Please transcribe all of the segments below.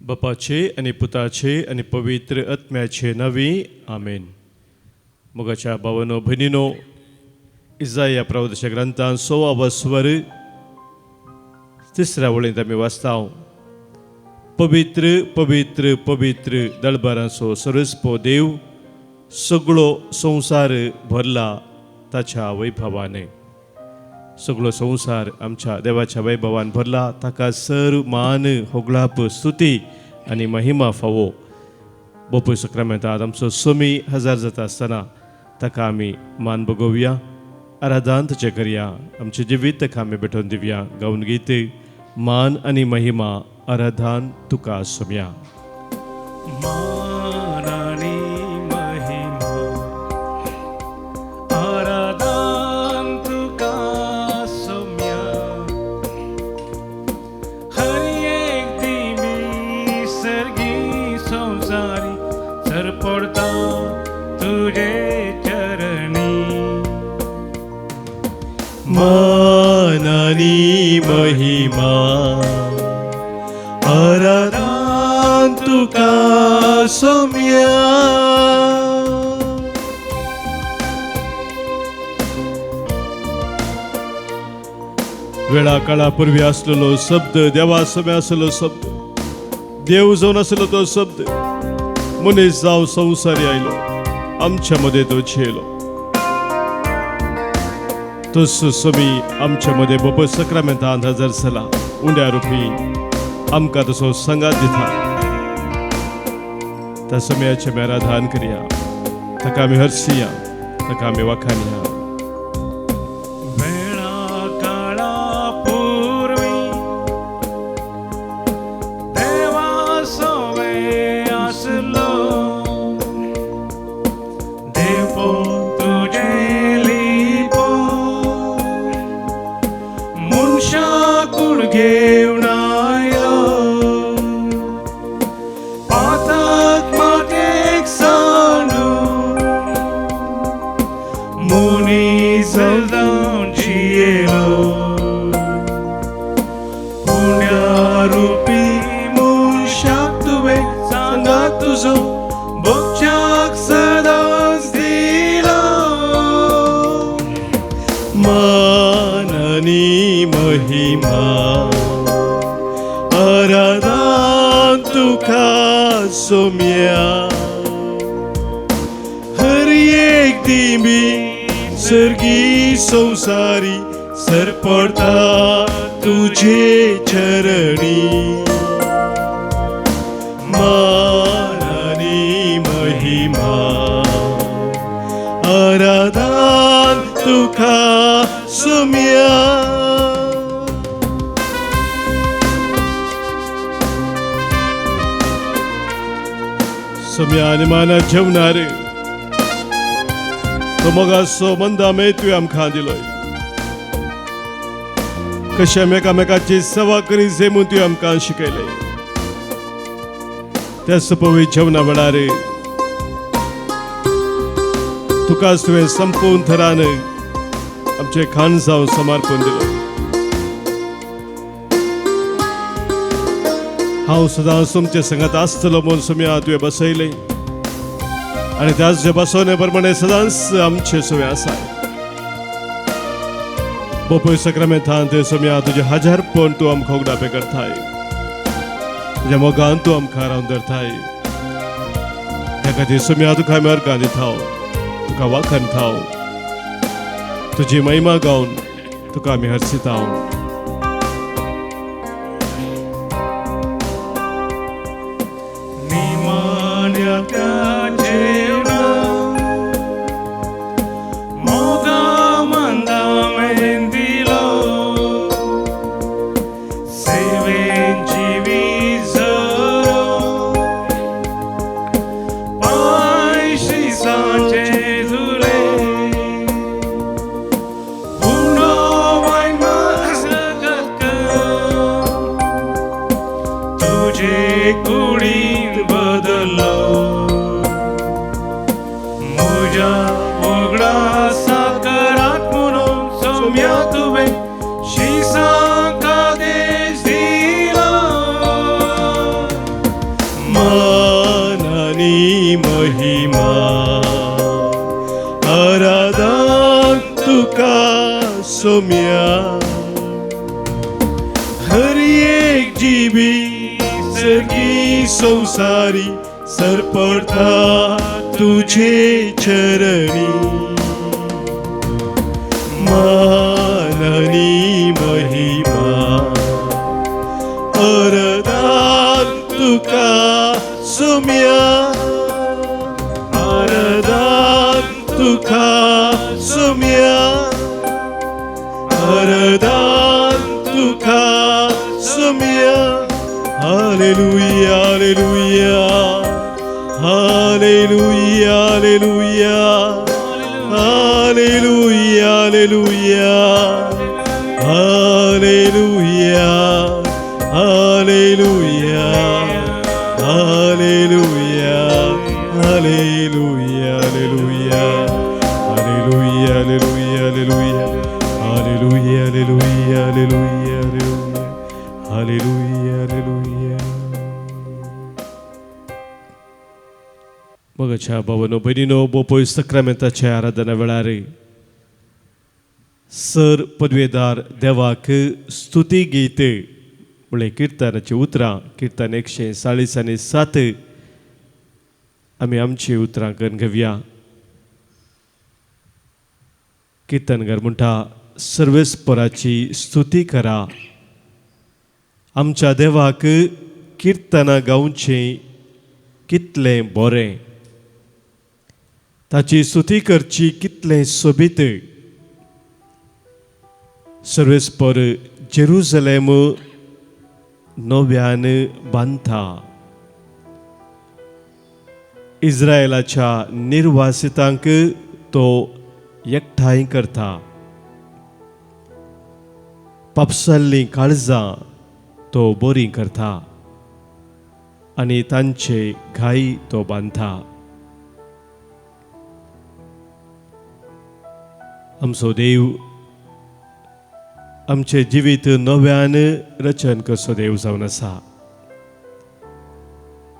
बापाचे आनी पुताचे आनी पवित्र आत्म्याचे नांवी आमेन. मोगाच्या भावानो भयणीनो, इजाया प्रवदेशा ग्रंथान 16 स्वर तिसऱ्या वळींत आमी वाचता, पवित्र पवित्र पवित्र दळबारांचो सरस्पो देव, सगळो संवसार भरला ताच्या वैभवाने. सगळो संवसार आमच्या देवाच्या वैभवान भरला. ताका सर मान होगळाप स्तुती आनी महिमा फावो. बोपूय सक्रामेंतात आमचो सोमी हजार जाता आसतना ताका आमी मान बगोवया, आराधन ताचें करया, आमचें जिवीत ताका आमी भेटोवन दिवया. गावन गीत मान आनी महिमा आराधन तुका सोम्या. मान आनी महिमा आराधन तुका सोम्या, हर एक दिमी सर्गी संवसारी सरपडता तुजे चरणी. मान आनी महिमा आराधन तुका सोम्या. वेळा काळा पूर्वी आसलेलो शब्द, देवा समय आसलेलो शब्द, देव जावन आसलो तो शब्द मनीस जावं संवसारी आयलो, आमच्या मदें तो झेलो. तस समी आमच्या मदें बोप सक्रामेंतान हजर जाला, उंड्या रुपी आमकां तसो संगात दिता. त्या समयाचें आमी आराधन करया, ताका आमी हरसिया, ताका आमी वाखाणया. वेळा काळा पूर्वी देवा सोवे आसलो, देवो तुजे लिपो मनशा कूड घेवन आयलो, पातक मातयेक सांडून मनीस जावन जियेलो, पुण्यारुपी मनशाक तुवें सांगात तुजो भोगच्याक सदांच दिलो. मान आनी महिमा आराधन तुका सोम्या, हर एक दिमी सर्गी संवसारी सरपडता तुझे चरणी. मान आनी महिमा आराधन तुका सोम्या. सोम्या आनी माना जेवणार तो मोगाचो मंदा मेळ तुवें आमकां दिलोय, कशें एकामेकाची सेवा करी जाय म्हूण तुवें आमकां शिकयलें. त्या सपवी जेवणा वेळार तुकाच तुवें संपूर्ण थरान आमचें खाण जावन समर्पण दिलो. हांव सदांच तुमचे संगात आसतलो म्हूण सोम्या तुवें बसयलें आनी त्याच बसवणे प्रमाणे सदांच आमचे सोवे आसा. बोपय सक्रामेंतांत सोम्या तुजें हजारपण तूं आमकां उगडापें करताय, तुज्या मोगान तूं आमकां रावन धरताय. त्या खातीर सोम्या तुका आमी अर्गां दिता, तुका वाखणता, तुजी महिमा गावन तुका आमी हर्शिता. निमाण्या त्या जेवणा मोगा मंदा मेन दिलो, सेवेन जिवी झरो पांय शिसांचे धुले, उंडो वायन मसगत तुजे कुडीन बदलो, म्हज्या वगडा साकरात म्हणून सोम्या तुवें शिसांक आदेश दिलो. महिमा आराधन तुका सोम्या हर एक जीवी सर्गी संसारी सरपडता तुझे चरणी माननी महिमा अरदान तुका सुम्या अरदान तुका सुम्या अरदान तुका सुम्या. Hallelujah, hallelujah, hallelujah, hallelujah, hallelujah, hallelujah, hallelujah, hallelujah, hallelujah, hallelujah, hallelujah, hallelujah, hallelujah, hallelujah, hallelujah, hallelujah, hallelujah, hallelujah. मगाच्या भावानो भयणीनो बोपोय सक्रामेंताच्या आराधना वेळार सर पदवेदार देवाक स्तुती गीत म्हळ्यार किर्तनाची उतरां किर्तन 140 आनी 7 आमी आमची उतरां करून घेवया. किर्तनकार म्हणटा सर्वेस्पराची स्तुती करा, आमच्या देवाक किर्तनां गावचें कितलें बरें, ताची स्तुती करची कितलें सोबीत. सर्वेस्पर जेरुजलेम नव्यान बांदता, इस्रायलाच्या निर्वासितांक तो एकठांय करता, पापसाल्लीं काळजां तो बरीं करता आनी तांचे घाय तो बांदता. आमचो देव आमचें जिवीत नव्यान रचन करचो देव जावन आसा.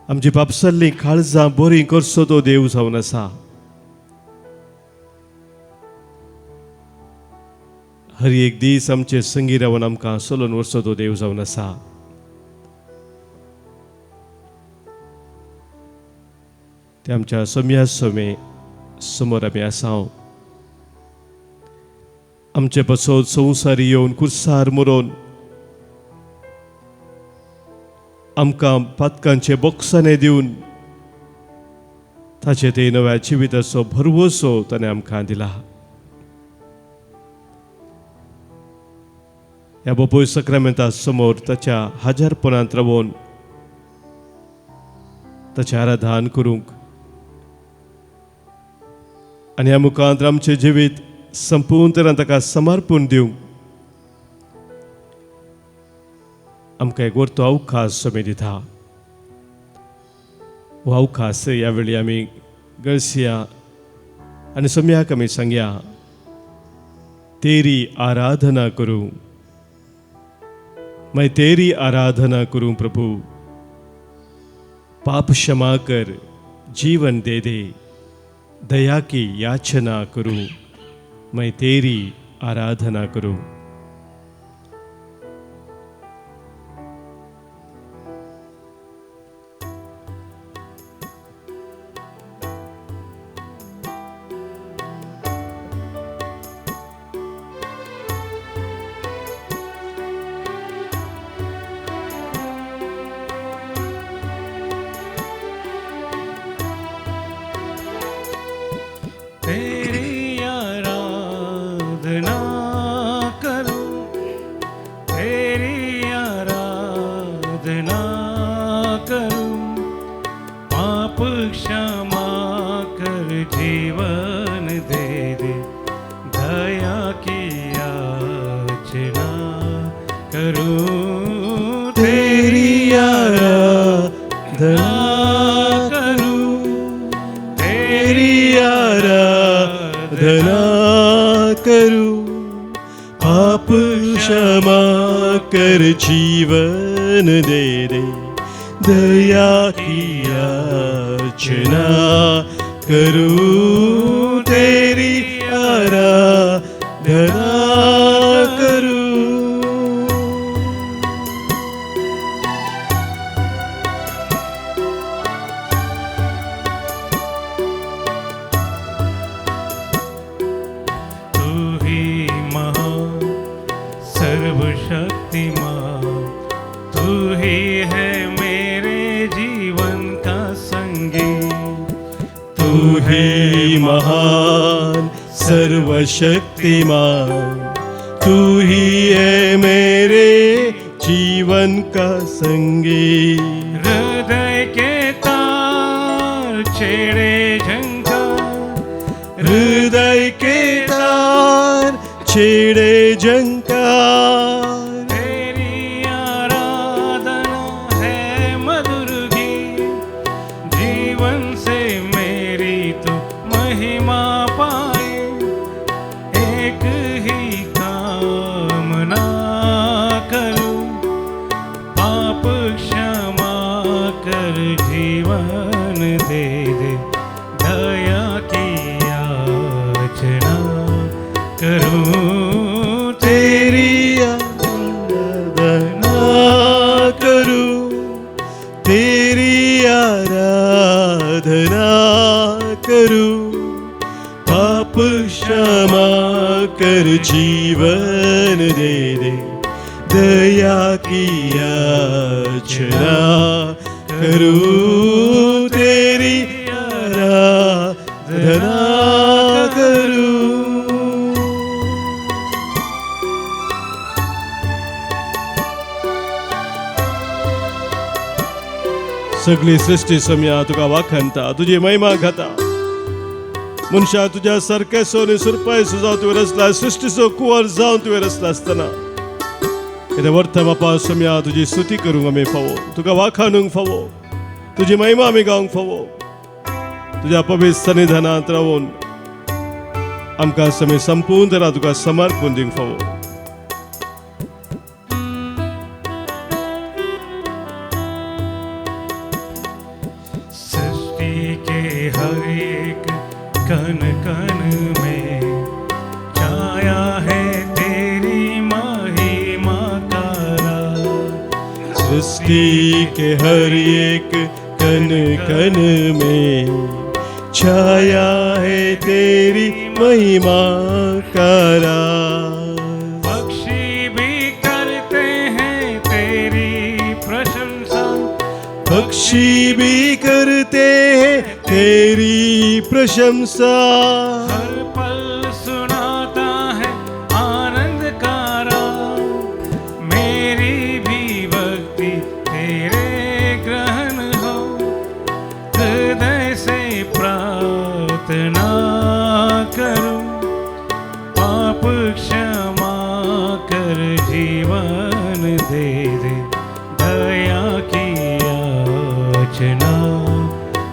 आमची पापसल्लीं काळजां बरीं करचो तो देव जावन आसा. हर एक दीस आमचे संगी रावन आमकां चलोवन व्हरचो तो देव जावन आसा. ते आमच्या सोम्या सोमे समोर आमी आसा. आमचे पासत संवसारी येवन कुर्सार मरोन आमकां पातकांचे बोक्साने दिवन ताचे ते नव्या जिविताचो भरवसो ताणें आमकां दिला. ह्या बापूय सक्रामेंता समोर ताच्या हाजारपणांत रावन ताचें आराधन करूंक आनी ह्या मुखांत आमचें जिवीत संपूर्ण तरान ताका समर्पण दिवंक आमकां एक वरतो अवकाश आमी दिता. हो अवकाश ह्या वेळी आमी गळसया आनी सम्याक आमी सांगया, तेरी आराधना करूं, मैं तेरी आराधना करूं प्रभु, पाप क्षमा कर, जीवन दे दे, दया की याचना करूं, मैं तेरी आराधना करूं. तेरी आराधना करूं, तेरी आराधना करूं, पाप क्षमा कर जीवन दे दे, दया की याचना करूं, तेरी आराधना करूं, तेरी आराधना करूं, पाप क्षमा कर जीवन दे दे, दया की याचना करूं, तेरी आराधना करूं। तू ही महान सर्वशक्तिमान, तू ही है मेरे जीवन का संगी। तू ही महान सर्वशक्तिमान, तू ही है मेरे जीवन का संगी। हृदय के तार छेड़े झंकार, हृदय के तार छेड़े झंकार। तेरी आराधना है मधुर गीत, जीवन से मेरी तो महिमा पाए। एक ही कामना करूं, पाप क्षमा कर जीवन दे दे। दया की याचना करूं, तेरी आराधना करूं, तेरी आराधना करूं। पाप क्षमा कर जीवन दे दे, दया की याचना करूं, तेरी आराधना करूं। सगळी सृष्टी सम्या तुका वाखणता, तुजी महिमा गाता। मनशा तुज्या सारकेसो आनी सुरपायसो जावन तुवें रचला, सृश्टीचो कुंवर जावन तुवें रचला आसतना येद्या वर्था बापा सम्या तुजी स्तुती करूंक आमी फावो, तुका वाखाणूंक फावो, तुजी महिमा आमी गावंक फावो। तुज्या पवित्र सन्निधानांत रावून आमकां समी संपूर्ण तरा तुका समर्पण दिवंक फावो। सृष्टि के हर एक कण कण में छाया है तेरी महिमा का राज। सृष्टि के हर एक कण कण में छाया है तेरी महिमा का राज। पक्षी भी करते हैं तेरी प्रशंसा, पक्षी भी करते हैं तेरी प्रशंसा। हर पल सुनाता है आनंद का राग, मेरी भी भक्ति तेरे ग्रहण हो। हृदय से प्रार्थना करूं, पाप क्षमा कर जीवन दे दे। दया की याचना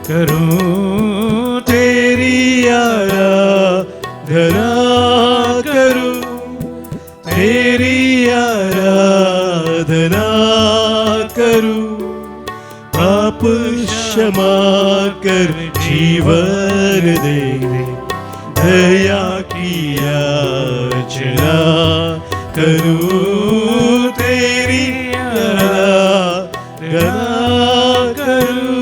करूं, तेरी आराधना करूं, तेरी आराधना करूं। पाप क्षमा कर जीवन दे दे, दया की याचना करूं, तेरी आराधना करूं।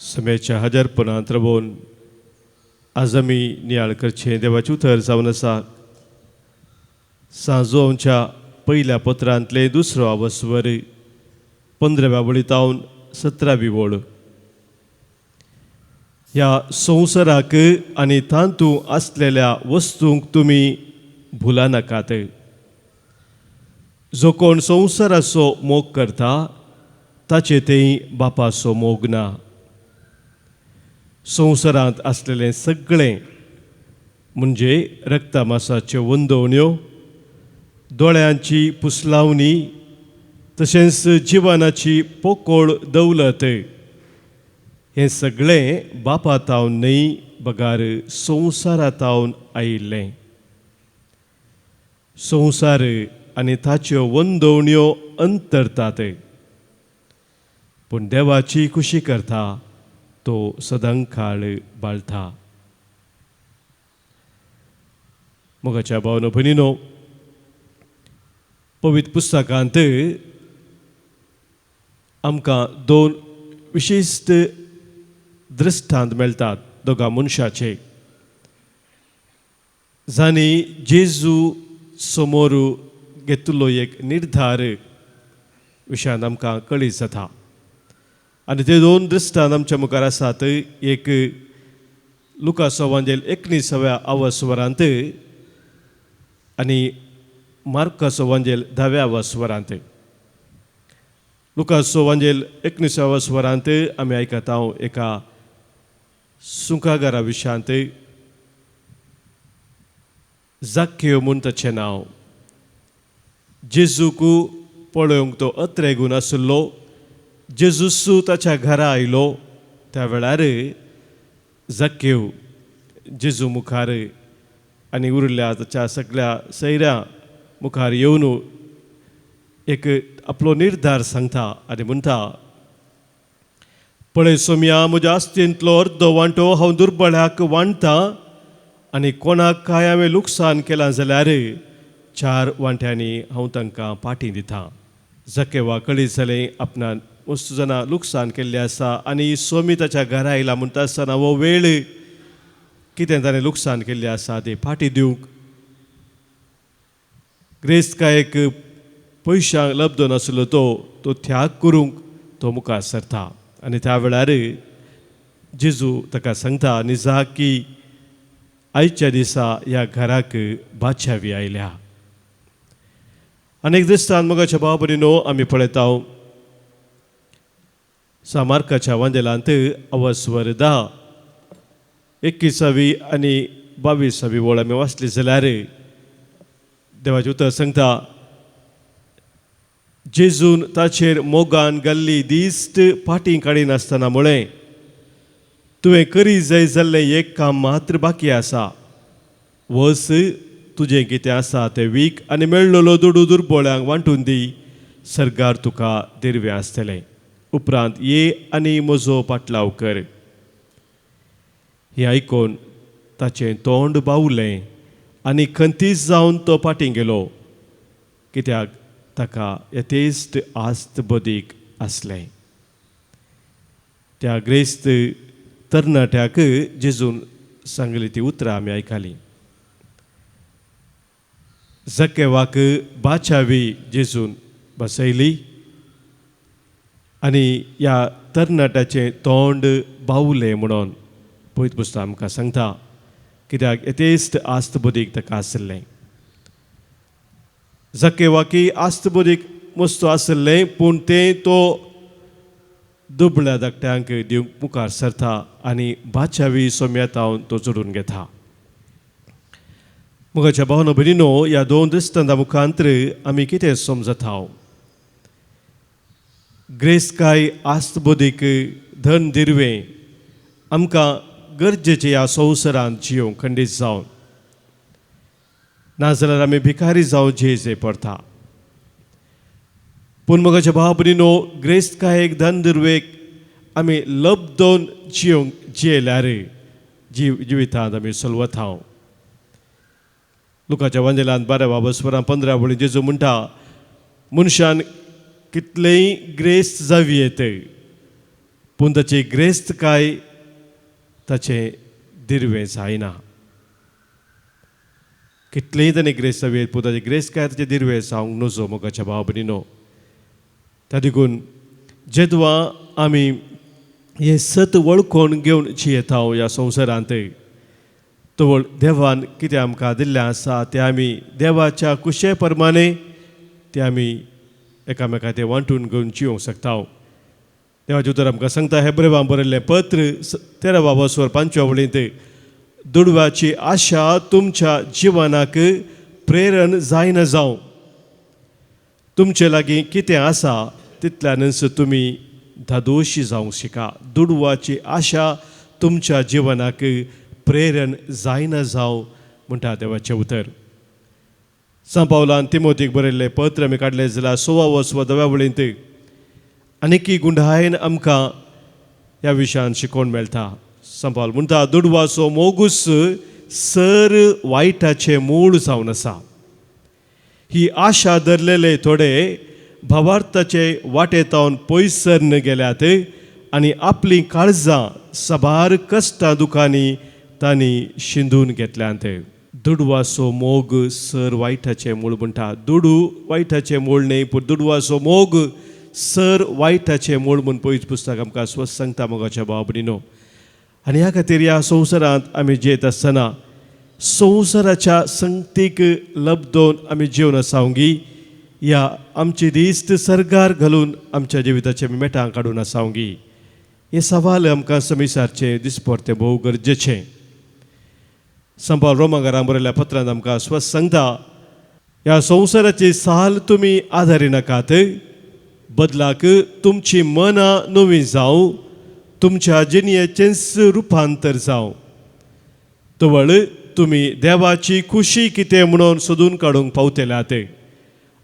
समेच्या हजारपणांत रावन आज आमी नियाळ करचें देवाचें उतर जावन आसा सांजोवच्या पयल्या पत्रांतलें दुसरो आवस्वर 15व्या वळीतावन 17वी वळ। ह्या संवसाराक आनी तातूंत आसलेल्या वस्तूंक तुमी भुला नाकात। जो कोण संवसाराचो मोग करता ताचे थंय बापाचो मोग ना। संवसारांत आसलेलें सगळें म्हणजे रक्तमासाच्यो वंदवण्यो, दोळ्यांची पुसलावणी तशेंच जिवनाची पोकोळ दौलत हें सगळें बापा तावन न्हय बगार संवसारा तावन आयिल्लें. संवसार आनी ताच्यो वंदवण्यो अंतरतात, पूण देवाची खुशी करता तो सदांकाळ बाळता. मोगाच्या भावनो भयणीनो, पवित्र पुस्तकांत आमकां दोन विशिश्ट दृश्टांत मेळटात दोगां मनशाचे, जांणी जेजू समोर घेतिल्लो एक निर्धार विशयान आमकां कळीत जाता. आनी ते दोन दृश्टांत आमच्या मुखार आसात. एक लुकासो वांजेल 19व्या अवस्वरांत आनी मार्कासो वांजेल 10व्या अवस्वरांत. लुकासो वांजेल 19व्या अवस्वरांत आमी आयकता एका सुंकागारा विशयांत. जाक्यो म्हूण ताचें नांव. जेजूक पळोवंक तो अत्रेगून आशिल्लो. जेजूसू ताच्या घरा आयलो त्या वेळार जाक्यो जेजू मुखार आनी उरिल्ल्या ताच्या सगळ्या सैऱ्यां मुखार येवन एक आपलो निर्धार सांगता आनी म्हणटा, पळय सोमया, म्हज्या आस्तींतलो अर्दो वांटो हांव दुर्बळ्याक वांटता आनी कोणाक काय हांवें लुकसाण केलां जाल्यार 4 वांट्यांनी हांव तांकां पाटी दिता. जकेवा कळीत जालें आपणान वस्तू जाणां लुकसाण केल्लें आसा आनी सोमी ताच्या घरा आयला म्हणटा आसतना हो वेळ कितें ताणें लुकसाण केल्लें आसा तें फाटी दिवंक. ग्रेस्तकायेक पयशांक लब्ध नासलो तो तो त्याग करूंक तो मुखार सरता आनी त्या वेळार जेजू ताका सांगता, निजा की आयच्या दिसा ह्या घराक बादशावी आयल्या. आनी एक दिसतान मोगाच्या भाव भयणीनो आमी पळयता सामार्काच्या वांदेलांत अवस्वर 10 21वी आनी 22वी वळ आमी वाचली जाल्यार देवाचें उतर सांगता, जेजून ताचेर मोगान घाल्ली दिश्ट फाटीं काडिनासतना म्हळें, तुवें करी जाय जाल्लें एक काम मात्र बाकी आसा. वस, तुजें कितें आसा तें वीक आनी मेळ्ळलो दुडू दुर्बोळ्यांक वांटून दी, सरकार तुका दिरवें आसतलें. उपरांत ये आनी म्हजो पाटलाव कर. हें आयकून ताचें तोंड बावलें आनी खंतीस जावन तो फाटीं गेलो, कित्याक ताका यथेश्ट आस्त बदीक आसलें. त्या ग्रेस्त तरणाट्याक जेजून सांगली ती उतरां आमी आयकलीं. जकेवाक बाचावी जेजून बसयली आनी ह्या तरणाट्याचें तोंड बावलें म्हणून पवित्र पुस्तक आमकां सांगता, कित्याक यथेश्ट आस्त बदीक ताका आशिल्लें. जकेवाकी आस्त बदीक मस्त आशिल्लें, पूण तें तो दुबळ्या धाकट्यांक दिवंक मुखार सरता आनी बाचावी सोम्यातावन तो जोडून घेता. मोगाच्या भावनो भयणीनो, ह्या दोन दृश्टांता मुखांतर आमी कितें समजता? ग्रेस्तकाय आस्त बदीक धन दिरवें आमकां गरजेचें ह्या संवसारांत जियोंक खंडीत जावन, नाजाल्यार आमी भिकारी जावन जियेचें पडटा. पूण मोगाच्या भाव भयणीनो, ग्रेस्तकायेक धन दिरवेक आमी लब्दोन जियोंक जियेल्यार जिवितांत आमी सलवता. लुकाच्या वांजेलांत 12 बाबस्वरां 15 वळी जेजू म्हणटा, मनशान कितलेंय ग्रेस्त जावं येत, पूण ताची ग्रेस्तकाय ताचें दिरवें जायना. कितलेंय ताणें ग्रेस्त जावं येत, पूण ताची ग्रेस्तकाय ताचें दिरवें जावंक नजो. मोगाच्या भाव भयणीनो, त्या देखून जेदवा आमी हें सत वळखून घेवन जियेता ह्या संवसारांत, तवळ देवान कितें आमकां दिल्लें आसा तें आमी देवाच्या कुशे प्रमाणे तें आमी एकामेका तें वांटून घेवन जिवंक शकता. देवाचें उतर आमकां सांगता, हेब्रेवां बरयल्लें पत्र 13 बाबस्वर 5व्या वळींत, दुडवाची आशा तुमच्या जिवनाक प्रेरण जायना जावं, तुमचे लागीं कितें आसा तितल्यानच तुमी धादोशी जावंक शिका. दुडवाची आशा तुमच्या जिवनाक प्रेरण जायना जावं म्हणटा देवाचें उतर. सांत पावलान तिमोतीक बरयल्लें पत्र आमी काडलें जाल्यार 16 वा 10 वळींत आनीकी गुंडायन आमकां ह्या विशयान शिकोवन मेळटा. सांत पावल म्हणटा दुडवाचो मोगूस सर वायटाचें मूळ जावन आसा. ही आशा धरलेले थोडे भावार्थाचे वाटेतावन पयस सरन गेल्यात आनी आपलीं काळजां साबार कश्टां दुखांनी तांणी शिंदून घेतल्यांत. दुडवाचो मोग सर वायटाचें मूळ म्हणटा. दुडू वायटाचें मूळ न्हय, पूण दुडवाचो मोग सर वायटाचें मूळ म्हूण पयस पुस्तक आमकां स्वस्त सांगता मोगाच्या भाव भयणीनो. आनी ह्या खातीर ह्या संवसारांत आमी जियेत आसतना संवसाराच्या संगतीक लब्दोवन आमी जेवन आसावंगी या आमची दिस्त सरगार घालून आमच्या जिविताचे मेटां काडून आसावंगी, हें सवाल आमकां समिसारचें दिसपडतें भोव गरजेचें. सांत पावल रोमांगारां बरयल्ल्या पत्रांत आमकां स्वस्त सांगता ह्या संवसाराची साल तुमी आदारी नाकात, बदलाक तुमची मनां नवीं जावं, तुमच्या जिणयेचेंच रुपांतर जावं, तवळ तुमी देवाची खुशी कितें म्हणून सोदून काडूंक पावतल्यात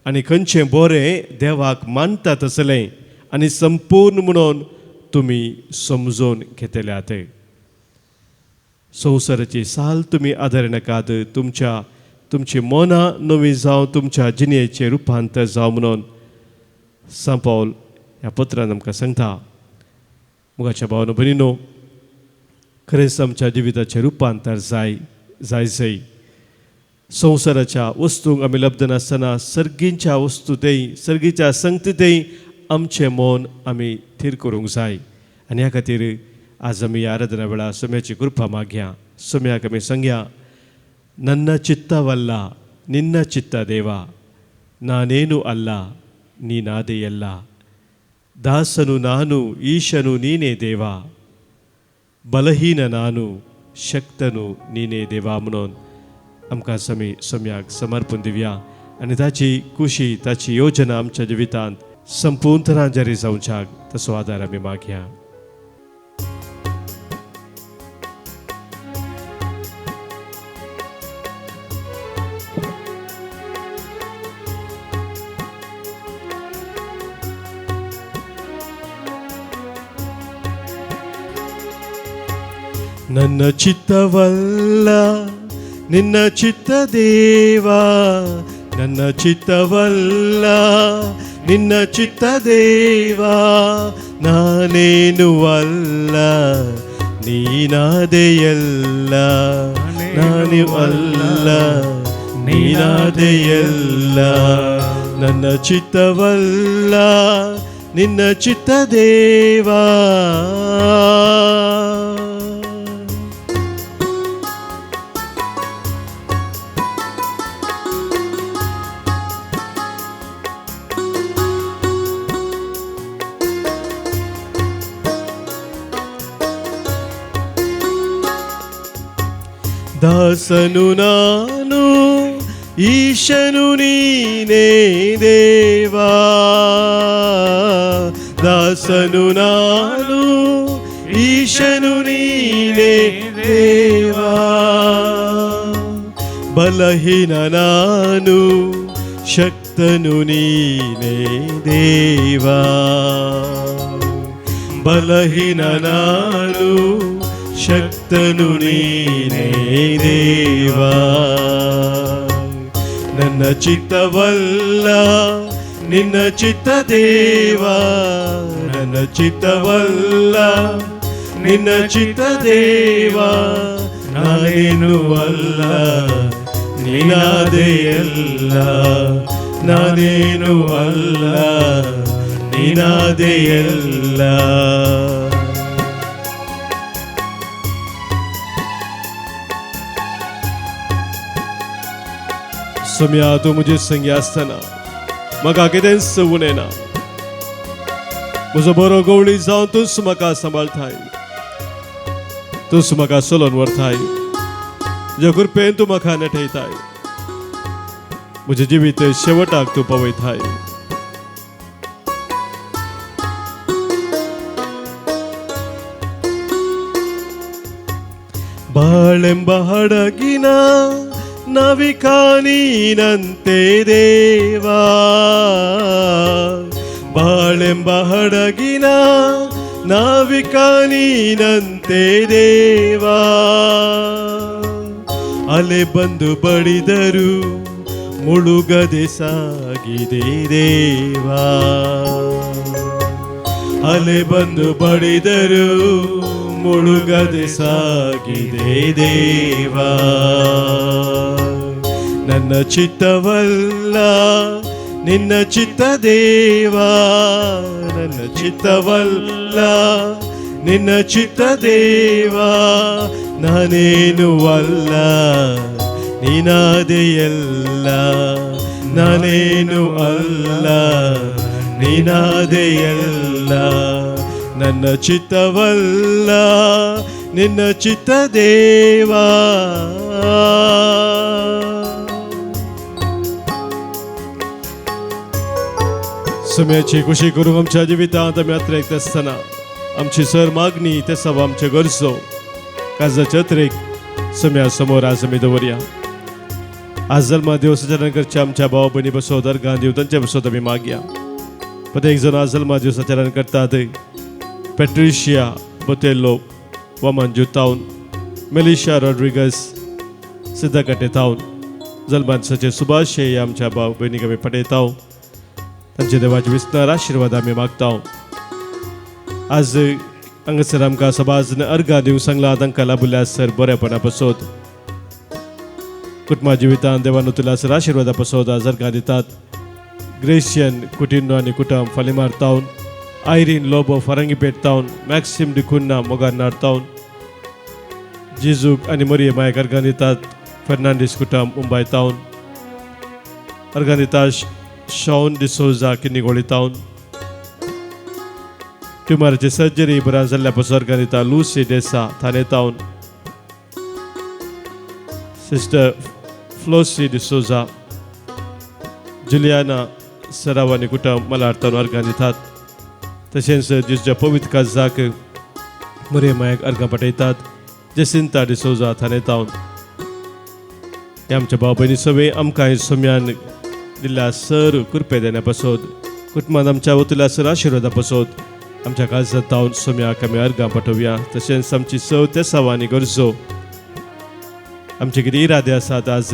आनी खंयचें बरें देवाक मानता तसलें आनी संपूर्ण म्हणून तुमी समजून घेतल्यात. संवसाराची साल तुमी आदारी नाकात, तुमच्या तुमची मनां नवीं जावं, तुमच्या जिणयेचें रुपांतर जावं म्हणून सांत पावल ह्या पत्रान आमकां सांगता. मुगाच्या भावानो भयणीनो, खरेंच आमच्या जिविताचें रुपांतर जाय जाय जाय. संवसाराच्या वस्तूंक आमी लब्ध नासतना सर्गींच्या वस्तूतय सर्गीच्या संगतीतय आमचें मन आमी थीर करूंक जाय. आनी ह्या खातीर आज आमी आराधना वेळार सम्याची कृपा मागया. सम्याक आमी सांगया, ನನ್ನ ಚಿತ್ತವಲ್ಲ ನಿನ್ನ ಚಿತ್ತ ದೇವ, ನಾನೇನು ಅಲ್ಲ ನೀನಾದೆಯಲ್ಲ, ದಾಸನು ನಾನು ಈಶನು ನೀನೇ ದೇವ, ಬಲಹೀನ ನಾನು शक्तनु नीने देवा म्हणून आमकां समी सम्याक समर्पण दिवया आनी ताची खुशी ताची योजना आमच्या जिवितांत संपूर्ण जारी जावच्याक तसो आदार आमी मागया. ನನ್ನ ಚಿತ್ತವಲ್ಲ ನಿನ್ನ ಚಿತ್ತ ದೇವಾ, ನನ್ನ ಚಿತ್ತವಲ್ಲ ನಿನ್ನ ಚಿತ್ತ ದೇವಾ, ನಾನೇನು ಅಲ್ಲ ನೀನಾದೆಯಲ್ಲ, ನಾನು ಅಲ್ಲ ನೀನಾದೆಯಲ್ಲ, ನನ್ನ ಚಿತ್ತವಲ್ಲ ನಿನ್ನ ಚಿತ್ತ ದೇವಾ. ದಾಸನು ನಾನು ಈಶನು ನೀನೇ ದೇವಾ, ದಾಸನು ನಾನು ಈಶನು ನೀನೇ ದೇವಾ, ಬಲಹೀನ ನಾನು ಶಕ್ತನು ನೀನೇ ದೇವಾ, ಬಲಹೀನ ನಾನು ಶಕ್ತನು ನೀನೇ ದೇವಾ, ನನ್ನ ಚಿತ್ತವಲ್ಲ ನಿನ್ನ ಚಿತ್ತ ದೇವಾ, ನನ್ನ ಚಿತ್ತವಲ್ಲ ನಿನ್ನ ಚಿತ್ತ ದೇವಾ, ನಾನೇನು ಅಲ್ಲ ನೀನಾದೆಯಲ್ಲ, ನಾನೇನು ಅಲ್ಲ ನೀನಾದೆಯಲ್ಲ. सम्या तूं म्हजे संगी आसतना म्हाका कितेंच उणें ना, म्हजो बरो गवळी जावन तूंच म्हाका सांबाळटाय, तूंच म्हाका चलोवन व्हरताय, तुज्या कृपेन तूं म्हाका नेटयताय, म्हजें जिवीत शेवटाक तूं पावयताय. ಬಾಳೆಂಬ ಹಡಗಿನ ನಾವಿಕ ನೀನಂತೆ ದೇವಾ, ಬಾಳೆಂಬ ಹಡಗಿನ ನಾವಿಕ ನೀನಂತೆ ದೇವಾ. ಅಲೆ ಬಂದು ಬಡಿದರು ಮುಳುಗದೆ ಸಾಗಿದೆ ದೇವಾ, ಅಲೆ ಬಂದು ಬಡಿದರು ಮುಳುಗದೆ ಸಾಗಿದೆ ದೇವಾ. ನನ್ನ ಚಿತ್ತವಲ್ಲ ನಿನ್ನ ಚಿತ್ತ ದೇವಾ, ನನ್ನ ಚಿತ್ತವಲ್ಲ ನಿನ್ನ ಚಿತ್ತ ದೇವಾ. ನಾನೇನು ಅಲ್ಲ ನೀನಾದೆಯಲ್ಲ, ನಾನೇನು ಅಲ್ಲ ನೀನಾದೆಯಲ್ಲ. ನನ್ನ ಚಿತ್ತವಲ್ಲ ನಿನ್ನ ಚಿತ್ತ ದೇವಾ. सम्याची खुशी करूंक आमच्या जिवितांत आमी अत्रेक आसतना आमची सर मागणी ते सव आमचे गरजो काजाचे अत्रेक सम्या समोर आज आमी दवरया. आज जल्मा दिवसाचरण करच्या आमच्या भाव भयणी बसो दर्गा दिव तांचे बसोत आमी मागया. प्रत्येक जण आज जल्मा दिवसाचरण करतात. पेट्रिशिया बोतेलो वामन तावन, मेलिशा रॉड्रिगस सिद्धकाटे तावन जल्मा दिसाचे सुभाशे आमच्या भाव भयणीक आमी पठयता. तांचे देवाचे विस्तार आशिर्वाद आमी मागता. आज हांगासर आमकां सबाजन अर्घा दिवंक सांगला तांकां लाभल्या सर बरेपणा पसोत कुटुंबा जिवितान देवान तुला सर आशिर्वादा पसोत आज अर्घा दितात. ग्रेशियन कुटिन्नो आनी कुटुंब फालिमार तावन, आयरीन लोबो फारंगीपेट तावन, मॅक्सिम डिकुन्ना मोगारनार तावन, जिजूक आनी मरिये मायक अर्घा दितात. फेर्नांडीस कुटुंब मुंबय तावन अर्घा दितात. शॉन डिसोजा किन्नीगोळी तावन ट्युमराची सर्जरी बरा जाल्ल्या पासून अर्घा दिता. लुसी डेसा थाने तावन, सिस्टर फ्लोसी डिसोजा, जुलियाना सराव आनी कुटुंब मलार तावन अर्घा दितात. तशेंच जिजच्या पवित्र काजाक मरे मायक अर्घां पठयतात. जेसिंता डिसोजा थाने तावन. हे आमच्या भाव भयणी सगळे आमकां सम्यान दिल्ल्या सर कृपे देण्या पसोत कुटुंबान आमच्या वतल्या सर आशिर्वादा पसोत आमच्या काळजांत तावन सोम्याक आमी अर्घां पाठोवया. तशेंच आमची सव तेसाव आनी गरजो आमचे कितें इरादे आसात आज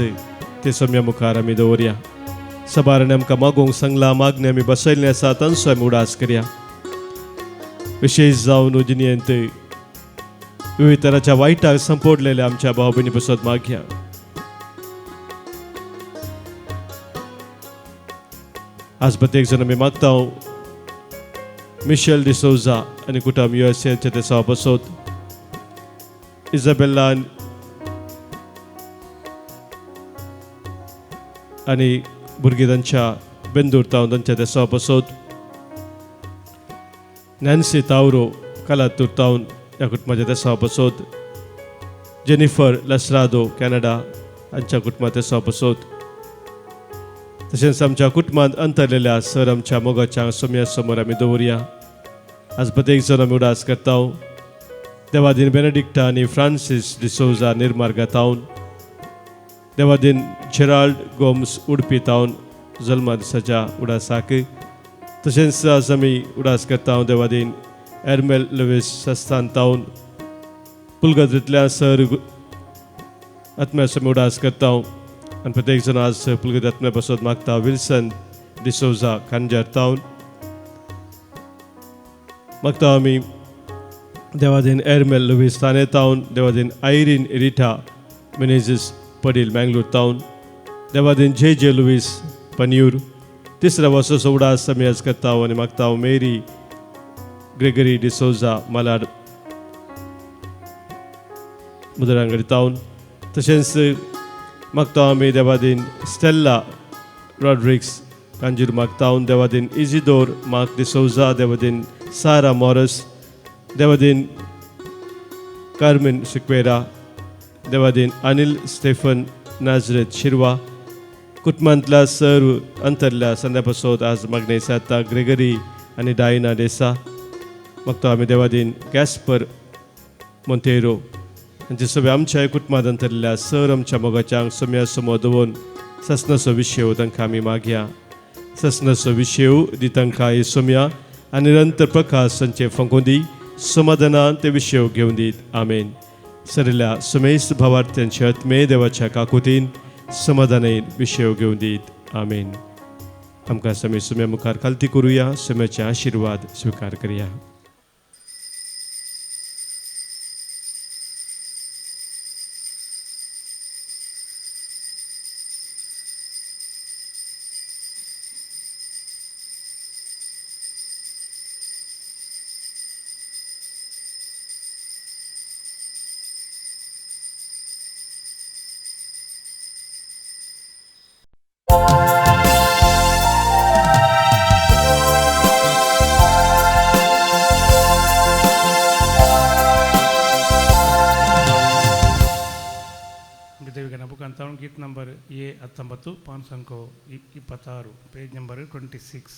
ते सोम्या मुखार आमी दवरया. सबारान आमकां मागोवंक सांगलां, मागणी आमी बसयल्ली आसा तांचो आमी उडास करया. विशेश जावन जिणेंत विविध तराच्या वायटाक संपोडलेल्या आमच्या भाव भयणी पसत मागया. आज प्रत्येक जण आमी मागता. मिशेल डिसोजा आनी कुटुंब यू एस एचे ते सवा बसोत, इजाबेल्ला आनी भुरगीं तांच्या बेंदूर तावन तांच्या ते सवा बसोत, नॅन्सी तावरो कालातूर तावन ह्या कुटुंबाच्या ते सवा बसोत, जेनिफर लसरादो कॅनडा हांच्या कुटुंबाच्या सवा बसोत. तशेंच आमच्या कुटुंबांत अंतरलेल्या सर आमच्या मोगाच्या सोम्या समोर आमी दवरया. आज प्रत्येक जण आमी उडास करता. देवादीन बेनेडिक्टा आनी फ्रांसीस डिसोजा निर्मार्गा तावन, देवादीन जेराल्ड गोम्स उडपी तावन जल्मा दिसाच्या उडासाक. तशेंच आज आमी उडास करता देवादीन एर्मेल लवीस सस्तान तावन पुलगद्रींतल्या सर आत्म्याचो आमी उडास करता. आनी प्रत्येक जण आज पुलगत आत्म्या पासत मागता. विल्सन डिसोजा खांजार तावन मागता आमी देवादीन एर्मेल लुवीस थाने तावन, देवादीन आयरीन रिटा मिनेझीस पडील मँगलोर तावन, देवादीन जे जे लुवीस पन्यूर. तिसरा वर्साचो उडास आमी आज करता आनी मागता मेरी ग्रेगरी डिसोजा मालाड मुदरांगडी तावन. तशेंच मागता आमी देवादीन स्टेल्ला रॉड्रिक्स कांजीर मागतावन, देवादीन इजिदोर मार्क डिसोजा, देवादीन सारा मॉरस, देवादीन कार्मेन सिक्वेरा, देवादीन अनिल स्टेफन नाजरेत शिरवा. कुटुंबांतल्या सर्व अंतरल्या संध्या पसोत आज मागणे साता ग्रेगरी आनी डायना डेसा. मागता आमी देवादीन कॅस्पर मोंतेरो आनी सगळ्या आमच्या कुटुंबांत अंतरलेल्या सर आमच्या मोगाच्यांक सोम्या समोर दवरून ससनाचो विशेव तांकां आमी मागया. ससनाचो विशेव दी तांकां हे सोम्या आनी निरंतर प्रकाश तांचे फंकून दी, समाधानान ते विशेव घेवन दीत. आमेन. सरिल्ल्या समेस्त भावार्थ्यांचे आत्मे देवाच्या काकुतीन समाधानान विशेव घेवन दीत. आमेन. आमकां समे सुम्या मुखार खालती करुया, सुम्याचे आशिर्वाद स्विकार करया. गीत ನಂಬರ್ ಎ 19 ಪಾನ್ಸಂಕೋ 26, ಪೇಜ್ ನಂಬರ್ 26.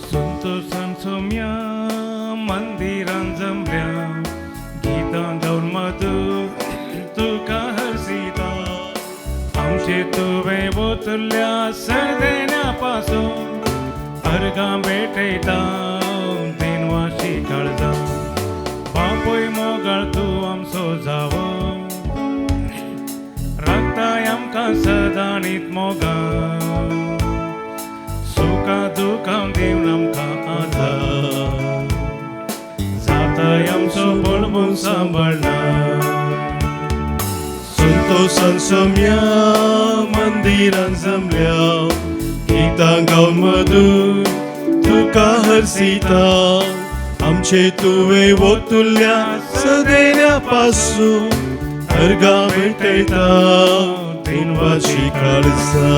संतोषान सोम्या मंदिरान जमल्या, गीतां गावन मधू तुका हरसिता, आमचे तुवें वोतल्या सरदेण्या पासून अर्गां भेटयता दिनवाशी काळजा, बापूय मोगाळ तूं आमचो जावो, राखताय आमकां सदांनीत मोगा, सुखां दुखां दिवन आमकां आदार, जाताय आमचो बळबून सांबाळना. संतोषान सोम्या मंदिरान जमल्या, गीतां गावन मधू तुका हरसिता, आमचे तुवें वोतुल्या सदेण्या पासून अर्गां भेटयता दिनवाशी काळजा.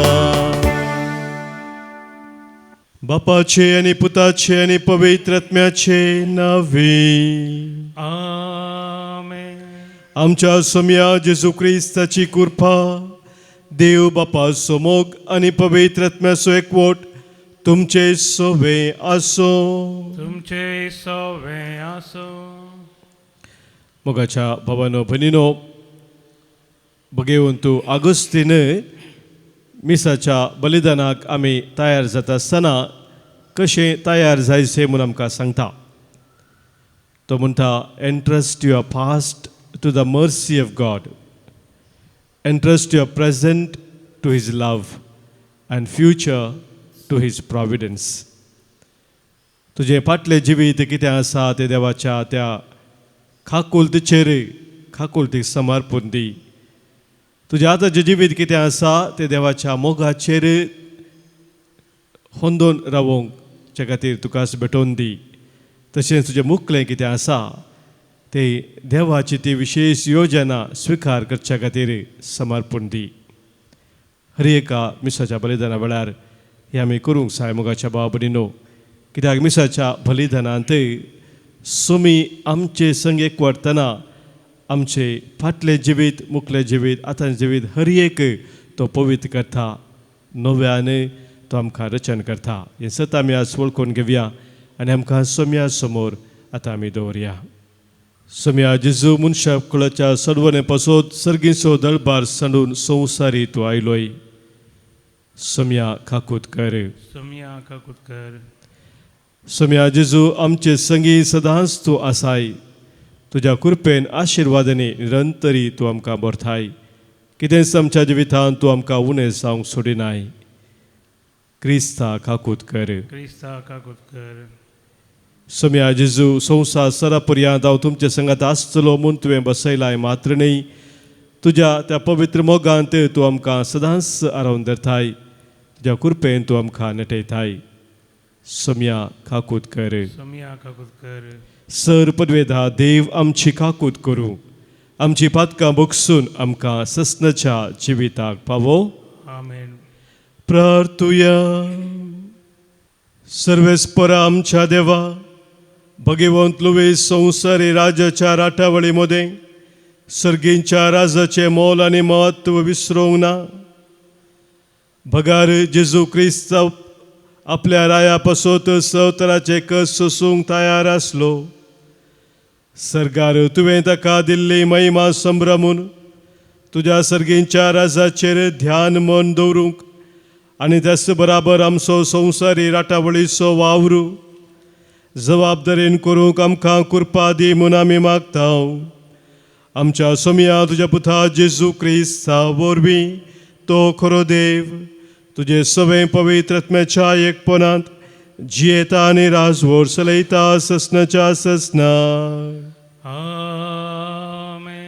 बापाचे आनी पुताचे आनी पवित्र आत्म्याचे नावे आमेन. आमच्या सोम्या जेजू क्रिस्ताची कृपा, देव बापाचो मोग आनी पवित्र आत्म्याचो एकवट तुमचे सोवे आसो. तुमचे सोवे आसो. मोगाच्या भावानो भयणीनो, बघेवन तूं आगोस्तीन मिसाच्या बलिदानाक आमी तयार जाता आसतना कशें तयार जायचें म्हूण आमकां सांगता. तो म्हणटा, entrust your past to the mercy of God, entrust your present to his love and future to his providence. तुजें फाटलें जिवीत कितें आसा तें देवाच्या त्या खाकुलतीचेर खाकुलतीक समर्पण दी. तुजें आतांचें जिवीत कितें आसा तें देवाच्या मोगाचेर होंदोन रावोंक च्या खातीर तुका भेटोवन दी. तशेंच तुजें मुखलें कितें आसा ते देवाची ती विशेश योजना स्विकार करच्या खातीर समर्पण दी. हर एका मिसाच्या बलिदाना वेळार हें आमी करूंक जाय मोगाच्या भाव भयणीनो, कित्याक मिसाच्या बलिदानांत सुमी आमचे संग एकवटतना आमचे फाटलें जिवीत, मुखलें जिवीत, आतां जिवीत हर एक तो पवित्र करता, नव्यान तो आमकां रचन करता. हें सत आमी आज वळखून घेवया आनी आमकां सोम्या समोर आतां आमी दवरया. सोम्या जेजू मनशा कुळाच्या सडवणे पासत सर्गीचो दळबार सांडून संवसारी तूं आयलोय. सोम्या काकूत कर. सोम्या काकूत कर. सोम्या जेजू आमचे संगी सदांच तूं आसाय. तुज्या कृपेन आशिर्वादांनी निरंतरी तूं आमकां भरताय. कितेंच आमच्या जिवितांत तूं आमकां उणें जावंक सोडिनाय. क्रिस्ता काकूत कर. क्रिस्ता काकूत कर. सोम्या जेजू संवसार सरा पर्यंत हांव तुमचे संगात आसतलो म्हूण तुवें बसयलाय मात्र न्हय, तुज्या त्या पवित्र मोगांत तूं आमकां सदांच आरोवन धरताय. तुज्या कृपेन तूं आमकां नटयताय. सोम्या काकूत कर. सोम्या काकूत कर. सर पदवेधा देव आमची काकूत करूं, आमची पातकां भोगसून आमकां ससनाच्या जिविताक पावो. आमेन. प्रार्थुया. सर्वेस्परा आमच्या देवा, भगवंत लुवी संवसारी राजाच्या राटावळी मदें सर्गींच्या राजाचें मोल आनी म्हत्व विसरूंक ना. बगार जेजू क्रिस्तांव आपल्या राया पासत सवतराचे कस सोसूंक तयार आसलो. सरकार तुवें ताका दिल्ली महिमा संभ्रमून तुज्या सर्गींच्या राजाचेर ध्यान मन दवरूंक आनी त्याच बराबर आमचो संवसारी राटावळीचो वावरू जबाबदारीन करूंक आमकां कृपा दी म्हूण आमी मागता. आमच्या सोमया तुज्या पुता जेजू क्रिस्ता वरवीं, तो खरो देव तुजे सगळे पवित्र आत्म्याच्या एकपणांत जियेता आनी राजवट चलयता ससनाच्या ससना. आमेन.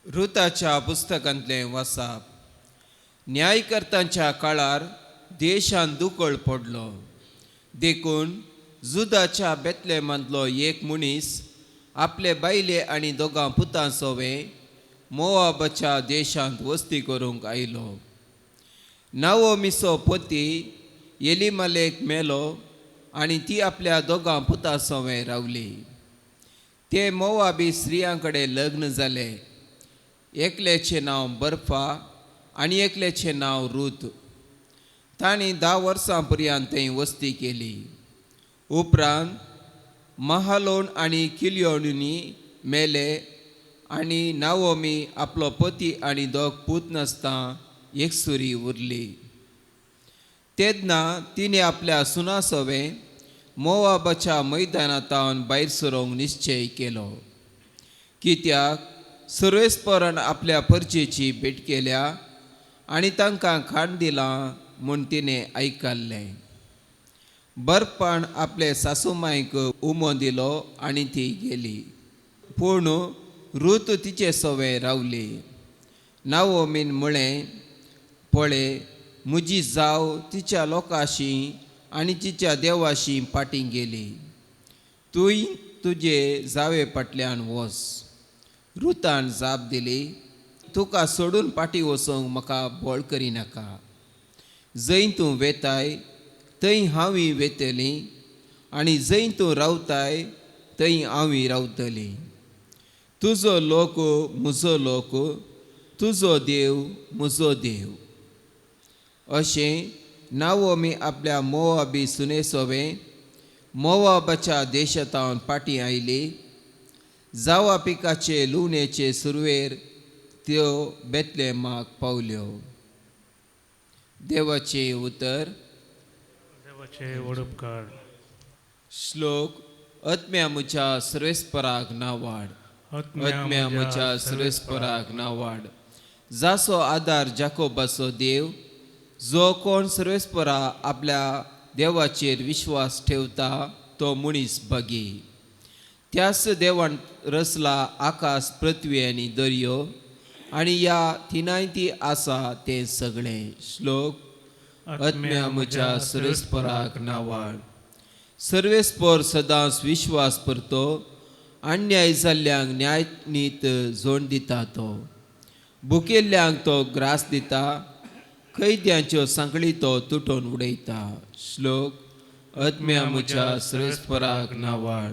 रुताच्या पुस्तकांतलें वासाप. न्यायकर्तांच्या काळार देशान दुकळ पडलो, देखून जुदाच्या बेतलेमांतलो एक मनीस आपले बायले आनी दोगां पुतां सोवे मोआबाच्या देशांत वस्ती करूंक आयलो. नावोमिसो पती एलिमालेक मेलो आनी ती आपल्या दोगां पुतां सोवे रावली. ते मोवाबी स्त्रियां कडेन लग्न जाले. एकल्याचें नांव बर्फा आनी एकल्याचें नांव रूत. तांणी 10 वर्सां पर्यंत थंय वस्ती केली. उपरांत महालोन आनी किलियोनी मेले आनी नावोमी आपलो पती आनी दोग पूत नासतना एकसुरी उरली. तेन्ना तिणें आपल्या सुना सवें मोवाबाच्या मैदानांत भायर सरूंक निश्चय केलो, कित्याक सर्वेस्परान आपल्या परचेची भेट केल्या आनी तांकां खाण दिलां म्हूण तिणें आयकल्लें. बर्फान आपले सासूमायक उमो दिलो आनी ती गेली, पूण रूत तिचे सवें रावली. नावोमीन म्हळें, पळय, म्हजी जाव तिच्या लोकांशी आनी तिच्या देवाशी फाटीं गेली, तूंय तुजे जावे फाटल्यान वच. रुतान जाप दिली, तुका सोडून फाटीं वचूंक म्हाका बळ करिनाका. जंय तूं वेताय थंय हांवूय वेतली आनी जंय तूं रावताय थंय हांवूय रावतली. तुजो लोक म्हजो लोक, तुजो देव म्हजो देव. अशें नावोमी आपल्या मोवाबी सुने सोवें मोवाबाच्या देशांत फाटीं आयली. जावा पिकाचे लुवणेचे सुरवेर त्यो बेतलेमाक पावल्यो. देवाचें उतर. देवाचे व्हड उपकार. श्लोक. आत्म्या म्हज्या सर्वेस्पराक नावाड, आत्म्या म्हज्या सर्वेस्पराक नावाड. जासो आदार जाकोबाचो देव, जो कोण सर्वेस्परा आपल्या देवाचेर विश्वास ठेवता तो मनीस बगी. त्याच देवान रचला आकाश, पृथ्वी आनी दर्यो आनी ह्या तिनाय ती आसा तें सगळें. श्लोक. आत्म्या म्हज्या सर्वेस्पराक नावाड. सर्वेस्पर सदांच विश्वास परतो, अन्याय जाल्ल्यांक न्याय नीत जोड दिता तो, भुकेल्ल्यांक तो ग्रास दिता, कैद्यांच्यो सांखळी तो तुटोवन उडयता. श्लोक. आत्म्या म्हज्या सर्वेस्पराक नावाड.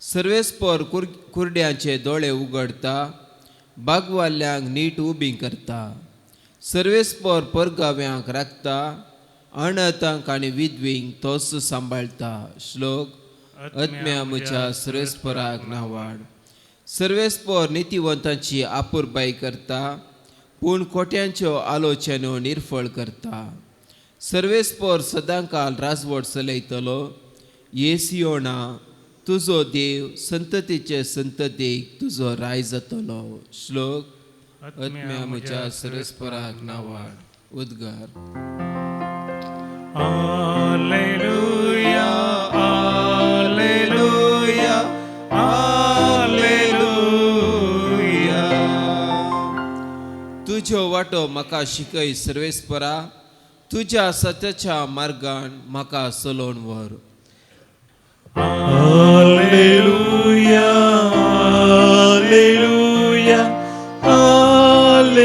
सर्वेस्पर कुरड्यांचे दोळे उगडता, बागवाल्ल्यांक नीट उबी करता. सर्वेस्पर परगाव्यांक राखता, अनाथांक आनी विधवींक तोच सांबाळटा. श्लोक. आत्म्या म्हज्या सर्वेस्पराक नावाड. सर्वेस्पर नितीवंतांची आपुरबाय करता, पूण खोट्यांच्यो आलोचन्यो निर्फळ करता. सर्वेस्पर सदांकाल राजवट चलयतलो. येसियोणा, तुजो देव संततीचे संततीक तुजो राय जातलो. श्लोक. आत्म्या म्हज्या सर्वेस्पराक नावाड. उद्गार. Alleluia, alleluia, alleluia. तुज्यो वाटो म्हाका शिकय सर्वेस्परा, तुज्या सत्याच्या मार्गान म्हाका चलोवन व्हर. Alleluia, alleluia, alleluia.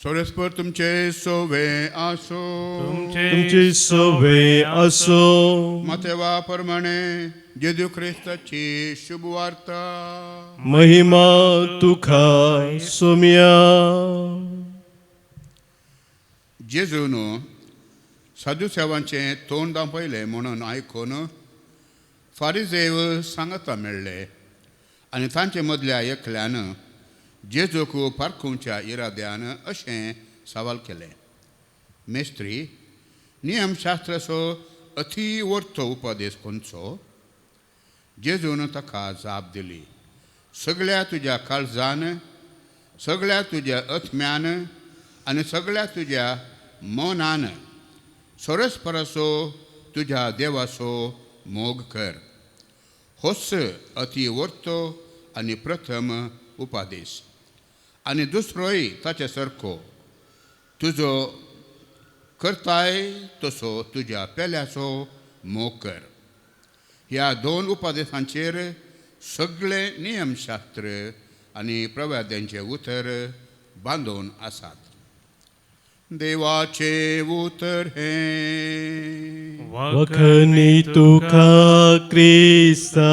सर्वेस्पर तुमचे सोवे आसो. तुमची सोवे असो. मातेवा प्रमाणे जेजू ख्रिस्ताची शुभ वार्ता. महिमा तुका सोम्या. जेजून साधुसेवांचें तोंड दांपयलें म्हणून आयकून फारिजेव सांगता मेळ्ळे आनी तांचे मदल्या एकल्यान जेजूक पारखुवच्या इराद्यान अशें सवाल केलें, मेस्त्री, नियमशास्त्राचो अती वर्तो उपदेश खंयचो? जेजून ताका जाप दिली, सगळ्या तुज्या काळजान, सगळ्या तुज्या आत्म्यान आनी सगळ्या तुज्या मनान सरस्पराचो तुज्या देवाचो मोग कर. होच अती वर्तो आनी प्रथम उपादेश. आनी दुसरोय ताचे सारको, तुजो करताय तसो तुज्या पेल्याचो मोग कर. ह्या दोन उपादेशांचेर सगळे नियमशास्त्र आनी प्रवाद्यांचे उतर बांदून आसात. देवाचे उतर हें. वखनी तुका क्रिस्ता.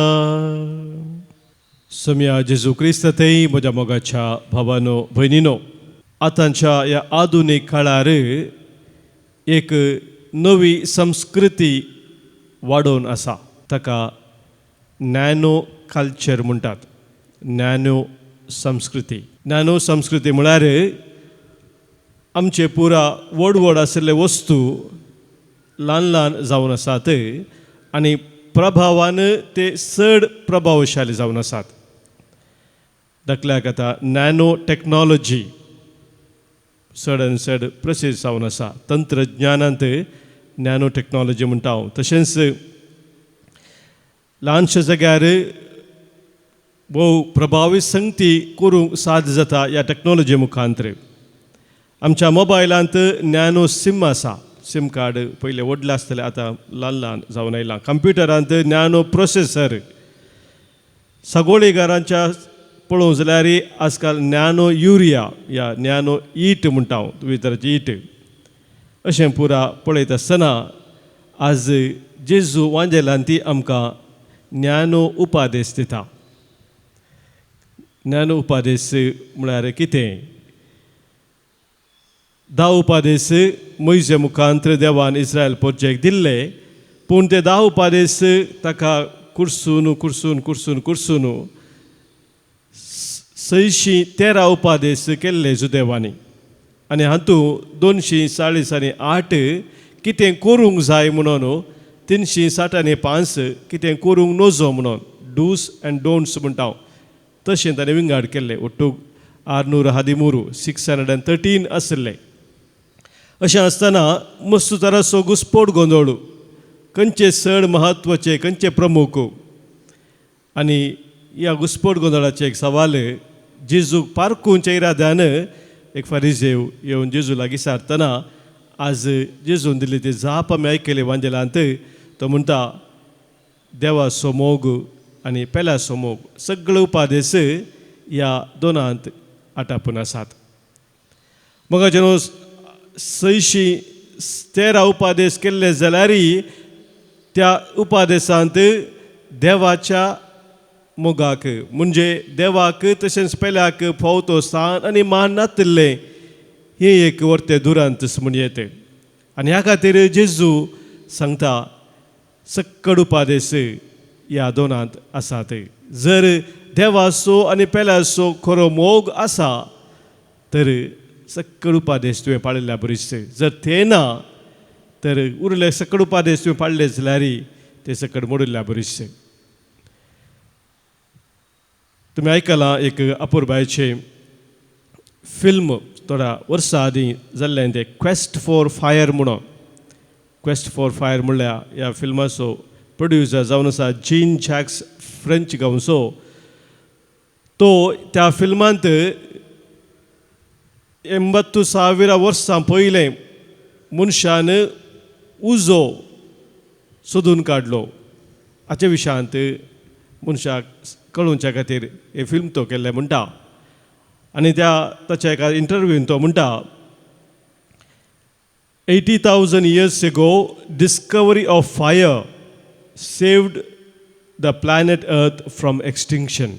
सम्या जेजू क्रिस्त थंय म्हज्या मोगाच्या भावानो भयणीनो, आतांच्या ह्या आधुनीक काळार एक नवी संस्कृती वाडोवन आसा, ताका नॅनो कल्चर म्हणटात. नॅनो संस्कृती. नॅनो संस्कृती म्हळ्यार आमचे पुरा व्हड व्हड आशिल्ले वस्तू ल्हान ल्हान जावन आसात आनी प्रभावान ते चड प्रभावशाली जावन आसात. धाकल्याक आतां नॅनो टॅक्नोलॉजी चड आनी चड प्रसिद्ध जावन आसा. तंत्रज्ञानांत नॅनो टॅक्नोलॉजी म्हणटा हांव. तशेंच ल्हानशा जाग्यार भोव प्रभावी संगती करूंक साध्य जाता ह्या टॅक्नोलॉजी मुखांतर. आमच्या मोबायलांत नॅनो सिम आसा. सिम कार्ड पयलें व्हडलें आसतलें, आतां ल्हान ल्हान जावन आयलां. कंप्युटरांत नॅनो प्रोसेसर. सगोळीगारांच्या पळोवंक जाल्यार आजकाल नॅनो युरिया या नॅनो ईट म्हणटा हांव, विविध तरांची ईट. अशें पुरा पळयत आसतना आज जेजू वांजेलान ती आमकां नॅनो उपादेश दिता. नॅनो उपादेश म्हळ्यार कितें? 10 उपादेश मोयजे मुखांत देवान इस्रायल पोरजेक दिल्ले, पूण ते 10 उपादेश ताका कुर्सून कुर्सून कुर्सून कुर्सून 613 उपादेश केल्ले जुदेवांनी. आनी हातूंत 240 आनी 8 कितें करूंक जाय म्हणून, 360 आनी 5 कितें करूंक नजो म्हणून, डूस एंड डोंट्स म्हणटा हांव, तशें ताणें विंगाड केल्ले. ಒಟ್ಟು 613 613 आशिल्ले. अशें आसतना मस्त तराचो घुस्पोट गोंदळ, खंयचे चड म्हत्वाचे, खंयचे प्रमुख. आनी ह्या घुस्पोट गोंदळाचें एक सवाल जेजूक पारखुंच्या इराद्यान एक फारिजेव येवन जेजू लागीं सारतना आज जेजून दिल्ली ती जाप आमी आयकली वांजेलांत. तो म्हणटा देवाचो मोग आनी पेल्याचो मोग सगळे उपादेश ह्या दोनांत आटापून आसात. मोगाचे न्हू 613 उपादेश केल्ले जाल्यार त्या उपादेशांत देवाच्या मोगाक म्हणजे देवाक तशेंच पेल्याक फावो तो स्थान आनी मान नातिल्लें हें एक वर्ते दुरांत म्हूण येता. आनी ह्या खातीर जेजू सांगता सक्कड उपादेश ह्या दोनांत आसात. जर देवाचो आनी पेल्याचो खरो मोग आसा तर सक्कड उपादेश तुवें पाळिल्ल्या बरीच. जर ते ना तर उरले सक्कड उपादेश तुवें पाळिल्ले जाल्यार ते सक्कड मोडिल्ल्या बरीच. तुमी आयकलां एक अपुरबायचें फिल्म थोड्या वर्सां आदीं जाल्लें तें क्वेस्ट फॉर फायर म्हणून. क्वेस्ट फॉर फायर म्हणल्यार ह्या फिल्माचो प्रोड्युसर जावन आसा जीन जॅक्स फ्रेंच गांवचो. तो त्या फिल्मांत 80,000 वर्सां पयलें मनशान उजो सोदून काडलो. हाचे विशयांत मनशाक कळोवच्या खातीर हें फिल्म तो केल्लें म्हणटा. आनी त्या ताच्या एका इंटरव्यून तो म्हणटा 80,000 years ago discovery of fire saved the planet earth from extinction.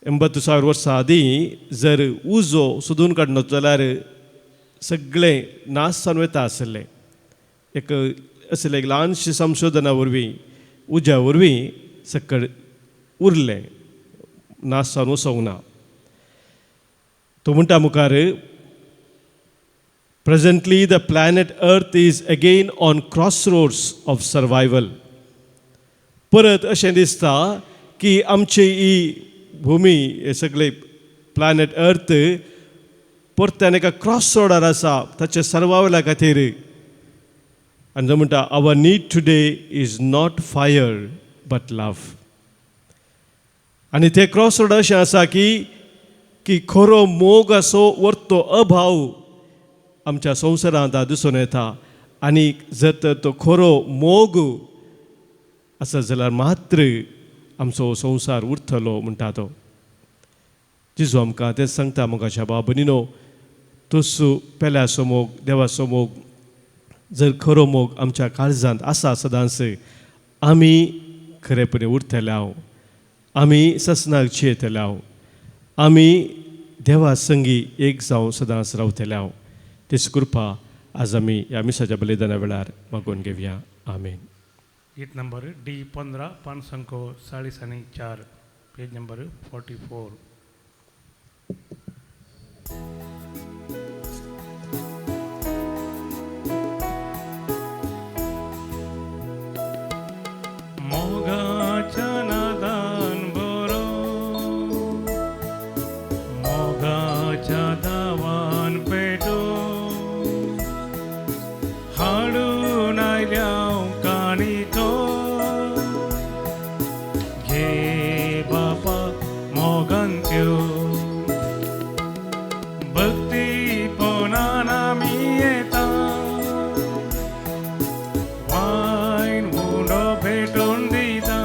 80,000 वर्सां आदीं जर उजो सोदून काडलो जाल्यार सगळें नाश जावन वता आसलें. एक असलें एक ल्हानशें संशोधना वरवीं उज्या वरवीं सकयल उरलें, नाश जावन वचोंक ना. तो म्हणटा मुखार, presently the planet earth is again on crossroads of survival. परत अशें दिसता की आमची ही भुमी, हे सगळे प्लॅनेट अर्थ परत्यान एका क्रॉस रोडार आसा ताचे सर्वायवला खातीर. आनी तो म्हणटा, our need today is not fire but love. आनी ते क्रॉस रोड अशें आसा की की खरो मोग असो वर्तो अभाव आमच्या संवसारांत दिसून येता. आनी जर तर तो खरो मोग आसत जाल्यार मात्र आमचो संवसार उरतलो म्हणटा तो. जेजू आमकां तें सांगता, मोगाच्या बाबनीनो, तोच पेल्याचो मोग, देवाचो मोग, जर खरो मोग आमच्या काळजांत आसा सदांच, आमी खरेपणी उरतले हांव, आमी ससनाक जियेतले हांव, आमी देवा संगी एक जावं सदांच रावतले हांव. तेच कृपा आज आमी ह्या मिसाच्या बलिदाना वेळार मागून घेवया. आमेन. गीत नंबर डी 15, पान संको 44, पेज नंबर 44. मोगाच्या नादान बरो, मोगाच्या दावान पेटो, हाडून आयल्या काणिको, घे बापा मोगान त्यो, भक्तीपणान आमी येता, वायन उंडो भेटोवन दिता,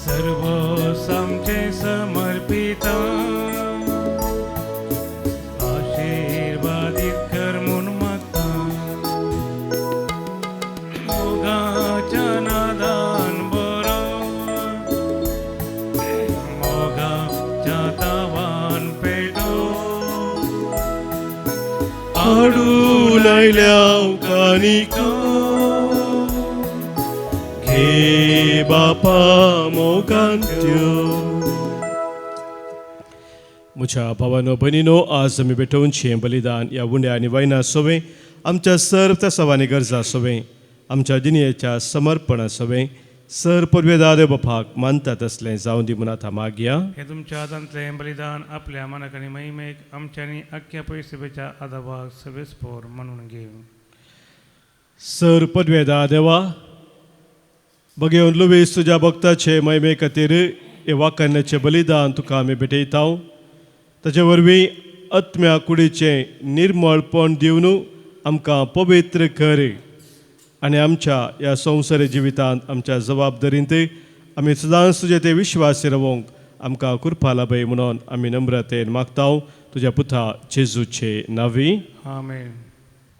सर्व आमचें समर्पिता, आशिर्वादीत कर म्हूण मागता, मोगाच्या नादान बरो, मोगाच्या तावान पेटो, हाडून आयल्या काणिको, घे बापा मोगान त्यो. म्हज्या भावानो भयणीनो, आज आमी भेटोवचें बलिदान ह्या उंड्या आनी वायना सोवें आमच्या सर्व तसवानी गरजा सोवें आमच्या जिणेच्या समर्पणा सोवें सर पुर्वेदा देव बापाक मानता तसलें जावं दी म्हूण आतां मागया. हे तुमच्या हातांतलें बलिदान आपल्या मनाक आनी महिमेक आमच्यांनी आख्ख्या पयसुपेच्या आदाबाक सवेस्पोर म्हणून घेवं. सर पदवेदा देवा, बगेवन लुवीस तुज्या भक्ताचे महिमे खातीर हे वाखाण्याचें बलिदान तुका आमी भेटयता. ताचे वरवीं आत्म्या कुडीचें निर्मळपण दिवन आमकां पवित्र कर आनी आमच्या ह्या संवसारी जिवितांत आमच्या जबाबदारींत आमी सदांच तुजे ते विश्वास रावंक आमकां कृपा लाभय म्हणून आमी नम्रतेन मागता तुज्या पुता जेजूचे नांवी. आमेन.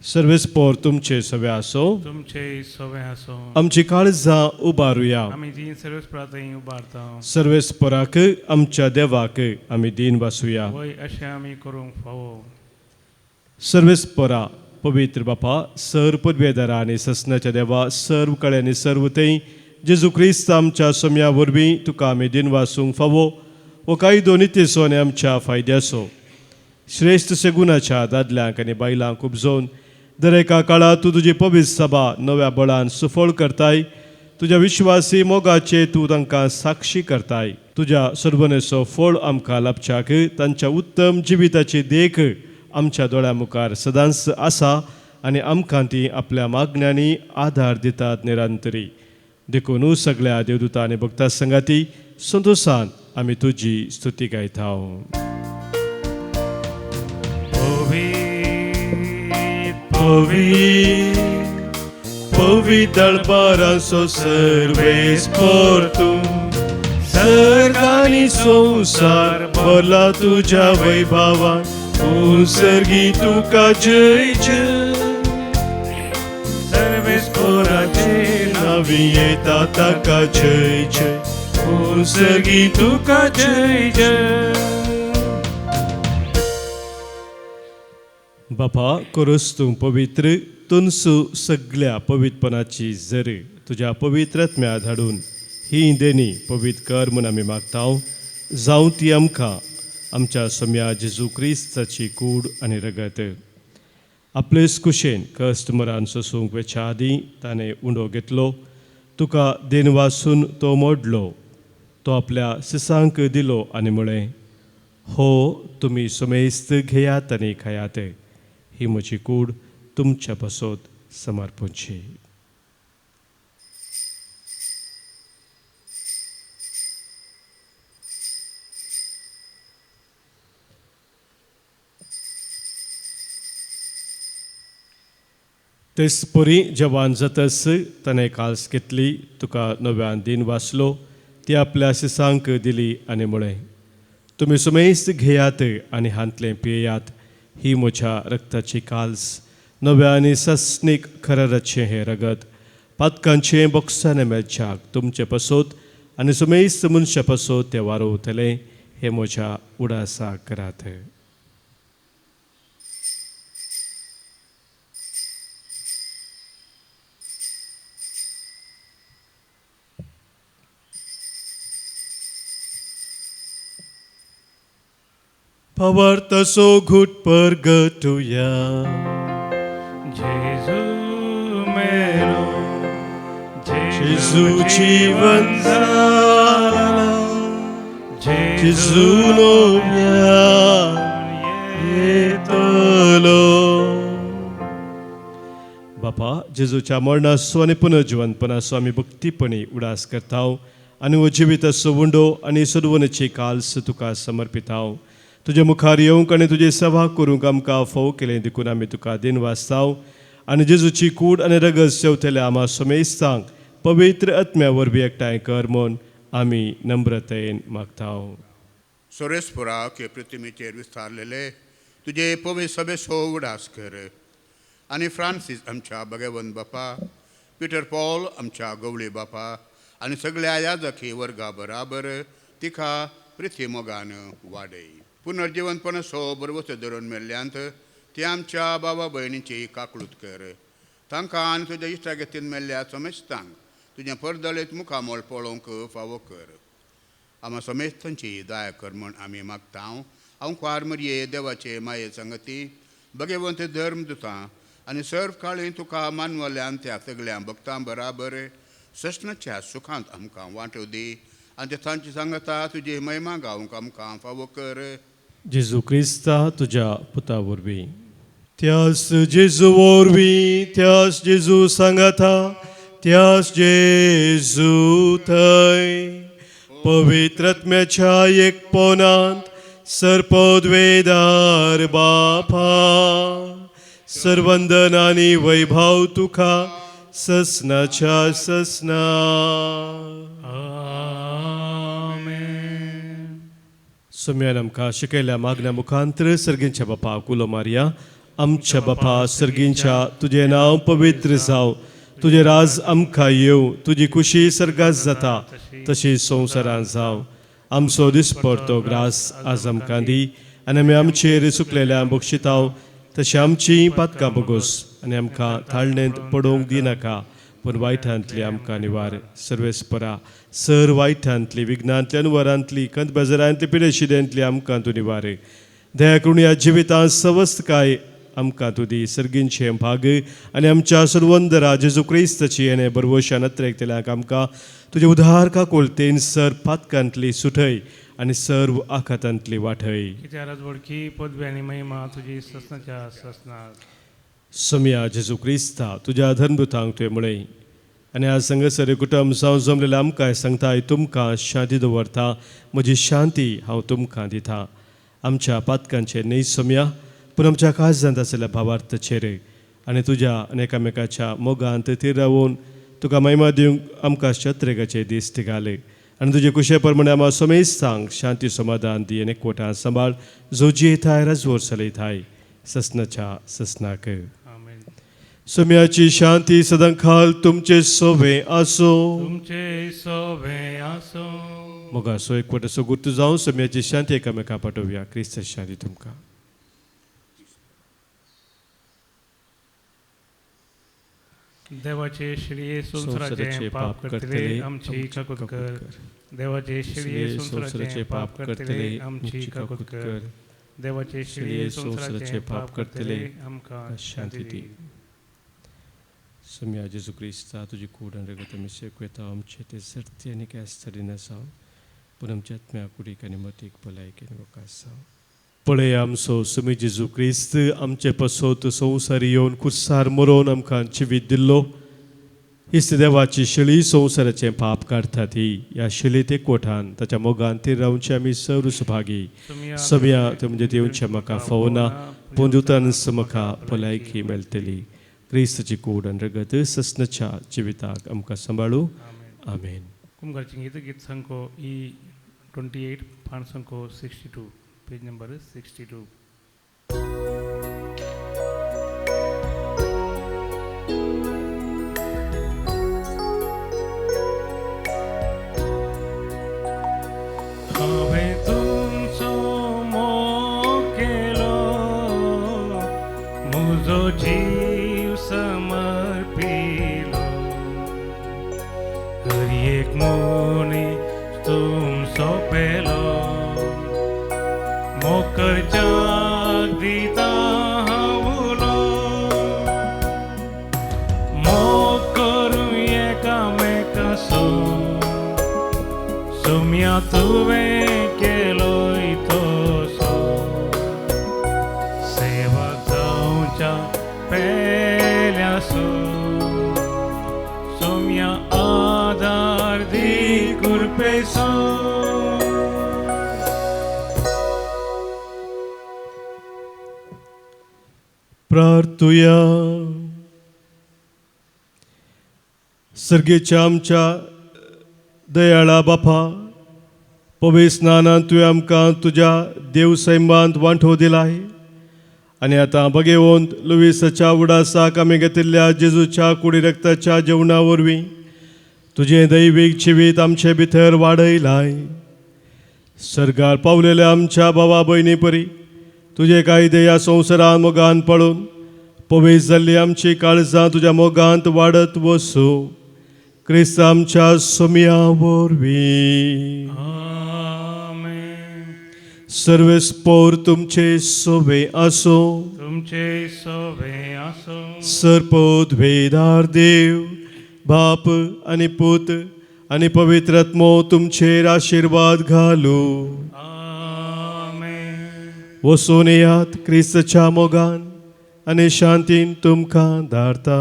सर्वेस्पोर तुमचे सवे आसो, तुमचे सवे आसो. आमची काळजां उबारुया. आमी दीन सर्वेस्परांतय उबारता. सर्वेस्पोराक आमच्या देवाक आमी दीन वासुया. वय अशें आमी करूंक फावो. सर्वेस्पोरा पवित्र बापा, सर पदवेदारा आनी ससनाच्या देवा, सर्व कळ्यांनी सर्व थंय जेजू क्रिस्त आमच्या सोम्या वरवीं तुका आमी दीन वासूंक फावो. हो कायदो नितीचो आनी आमच्या फायद्याचो श्रेश्ठ सेगुनाच्या दादल्यांक आनी बायलांक उपजोवन दर एका काळार तूं तुजी पवित्र सभा नव्या बळान सुफळ करताय. तुज्या विश्वासी मोगाचे तूं तांकां साक्षी करताय. तुज्या सर्वनेचो फळ आमकां लाभच्याक तांच्या उत्तम जिविताची देख आमच्या दोळ्या मुखार सदांच आसा आनी आमकां ती आपल्या मागण्यांनी आधार दितात निरंतरी. देखून सगळ्या देवदूता आनी भक्ता संगाती संतोशान आमी तुजी स्तुती गायता. पवित्र दळबारांचो सर्वेस्पोर तूं, सर्ग आनी संवसार भरला तुज्या वैभवान, तूं सर्गी तुका जय जय. सर्वेस्पोराचे नांवी येता ताका जय जय, तूं सर्गी तुका जय जय. बापा करोस तूं पवित्र तुनसू सगळ्या पवित्रपणाची जर तुज्या पवित्र आत्म्या धाडून ही देणी पवित्र कर म्हूण आमी मागता. जावं ती आमकां आमच्या सोम्या जेजू क्रिस्ताची कूड आनी रगत. आपलेच कुशेन कश्ट मरान सोसूंक वेच्या आदीं ताणें उंडो घेतलो, तुका देन वासून तो मोडलो, तो आपल्या सिसांक दिलो आनी म्हळें, हो तुमी समेस्त घेयात आनी खायात, ही म्हजी कूड तुमच्या पासत समर्पणची. तेच परी जवान जातस ताणें काल्स घेतली, तुका नव्यान दिन वाचलो, ती आपल्या सिसांक दिली आनी म्हळें, तुमी समेस्त घेयात आनी हांतलें पियेयात, ही म्हज्या रक्ताची काल्स, नव्या आनी सस्नीक खराराचें हें रगत, पातकांचें बोक्साने मेळच्याक तुमचे पासत आनी समेस्त मनशा पासत तें वारोवतलें, हें म्हज्या उडासाक करात. पवर्तसो घुट परगटुया. जेजू मेलो, जेजू जीवन जाला, जेजू नव्या येतलो. बापा जेजूच्या मरणाचो आनी पुनर्जिवनपणाचो आमी भक्तीपणी उडास करता आनी हो जिविताचो उंडो आनी सोदवणेची काल्स तुका समर्पिताव. तुजे मुखार येवंक आनी तुजी सभा करूंक आमकां फोव केलें देखून आमी तुका दिन वाचताव आनी जेजूची कूड आनी रगत सेवतल्या आमा समेस्तांक पवित्र आत्म्या वरवीं एकठांय कर म्हूण आमी नम्रतेन मागताव. सोरेसपुराक हे पृथ्वीचेर विस्तारलेले तुजे पवित्र सभेचो उडास कर आनी फ्रांसीस आमच्या भगवंत बापा, पिटर पॉल आमच्या गवळी बापा आनी सगळ्या याजकी वर्गा बराबर तिका पृथ्वी मोगान वाडय. पुनर्जिवनपण सो बरवस धरून मेल्ल्यांत ते आमच्या बाबा भयणीची काकळूत कर. तांकां आनी तुज्या इश्टागतीन मेल्ल्या समेस्तांक तुजें परदळीत मुखामळ पळोवंक फावो कर. आमा समेस्तांची दया कर म्हूण आमी मागता. हांव क्वार मरये देवाचे माये संगती भगवंत धर्म दिता आनी सर्व काळी तुका मानवल्यान त्या सगळ्या भक्तां बराबर सस्नाच्या सुखांत आमकां वांटो दी आनी ते तांची सांगता तुजी महिमा गावंक आमकां फावो कर. जेजू क्रिस्ता तुज्या पुता वरवीं, त्यास जेजू वरवीं, त्यास जेजू सांगता, त्यास जेजू थंय पवित्र आत्म्याच्या एकपणांत सर्पद्वेदार बापा सर्वंदन आनी वैभव तुका ससनाच्या ससना. आमेन. सोम्यान आमकां शिकयल्या मागण्या मुखांतर सर्गींच्या बापा उलो मारया. आमच्या बापा सर्गींच्या, तुजें नांव पवित्र जावं, तुजें राज आमकां येवं, तुजी खुशी सर्गात जाता तशी संवसारांत जावं. आमचो दिसपडतो ग्रास आज आमकां दी आनी आमी आमचेर चुकलेल्या बक्षिताव तशें आमची पातकां बगोस आनी आमकां थाळणेंत पडोवंक दिनाका, पूण वायटांतली आमकां निवार. सर्वेस्परा सर वायटांतली, विघ्नांतली, अनवरांतली, कंत बेजारांतली, पिडेशिदेंतली आमकां तूं निवार. दया करून ह्या जिवितांत सवस्तकाय आमकां तूं दी. सर्गींचें भाग आनी आमच्या सर्वंदरा जेजू क्रिस्ताची येणे बरवशान अत्रेकतल्यांक आमकां तुजे उदार काकुळतेन सर पातकांतली सुठय आनी सर्व आखातांतली वाठय. कित्याक राजवडकी पदवी आनी महिमा तुजी ससनाच्या ससनात. सोम्या जेजू क्रिस्ता तुज्या धर्मदूतांक तुवें म्हळें आनी आज हांगासर कुटुंब जावं जमलेलें आमकां सांगताय, तुमकां शांती दवरता, म्हजी शांती हांव तुमकां दिता. आमच्या पातकांचेर न्हय सोम्या, पूण आमच्या काळजांत आशिल्ल्या भावार्थाचेर आनी तुज्या आनी एकामेकाच्या मोगांत थीर रावून तुका महिमा दिवंक आमकां शत्रेगाचे दीस घाले आनी तुजे कुशे प्रमाणे आमकां समेस्तांक शांती समाधान दी आनी एकवटान सांबाळ, जो जियेताय राजवट चलयताय ससनाच्या ससनाक. आमेन. सोम्याची शांती सदांकाल तुमचे सोबे आसूं. तुमचे सोबे आसूं. मोगाचो एकवटाचो गुर्तू जावं सोम्याची शांती एकामेका पाठोवया. क्रिस्त शांती तुमकां. देवाचे शिळये संवसाराचें पाप करतले आमची काकूत कर. देवाचे शिळये संवसाराचें पाप करतले आमची काकूत कर. देवाचे शिळये संवसाराचें पाप करतले आमकां शांती दी. सोम्या जेजू क्रिस्ता, तुजी कूड आनी रगत आमी सेकयता, आमचे ते सर्ती आनी कांय आसा, पूण आमच्या आत्म्या कुडीक आनी मतीक भलायकेन वकास जावं. पळय आमचो सुमी जेजू क्रिस्त आमचे पसोत संवसारी येवन कुर्सार मरोवन आमकां जिवीत दिल्लो. हीच देवाची शेळी संवसाराचें पाप काडटा ती ह्या शेळी ते कोठान ताच्या मोगान ती रावचे आमी सर्व सुभागी. सगळ्या तुमचे देवचे म्हाका फावना, पूण दुतान म्हाका भलायकी मेळटली. क्रिस्ताची कूड आनी रगत ससनाच्या जिविताक आमकां सांबाळू. आमेन. कुमगारचें गीत, गीत संको E28, पान संको 62, पेज नंबर 62. हांवें तुमचो मोग केलो, म्हजो जीव समर्पिलो, हर एक मनीस तुमचो पेलो, मोकरच्याक दिता हांव उलो, मोग करूं एकामेकासो, सोम्या तुवें केलोय तसो, सेवा जावच्या पेल्यासो, सोम्या आदार दी कुरपेसो. प्रार्थुया. सर्गेच्या आमच्या दयाळा बापा, पवित्र स्नानान तुवें आमकां तुज्या देव सैमांत वांटो दिलाय आनी आतां बगेवंत लुवीसाच्या उडासाक आमी घेतिल्ल्या जेजूच्या कुडी रक्ताच्या जेवणा वरवीं तुजें दैवीक जिवीत आमचे भितर वाडयलाय. सर्गार पावलेल्या आमच्या भावा भयणी परी तुजे कायदे ह्या संवसारान मोगान पळोवन पवित्र जाल्ली आमची काळजां तुज्या मोगांत वाडत वसूं. क्रिस्त आमच्या सोम्या वरवीं. आमेन. सर्वेस्पोर तुमचे सोवे आसूं. तुमचे सोवे आसूं. सर्पोद्वेदार देव बाप आनी पूत आनी पवित्र आत्मो तुमचेर आशिर्वाद घालू. आमेन. वसून येयात क्रिस्ताच्या मोगान आनी शांतीन तुमकां धाडता.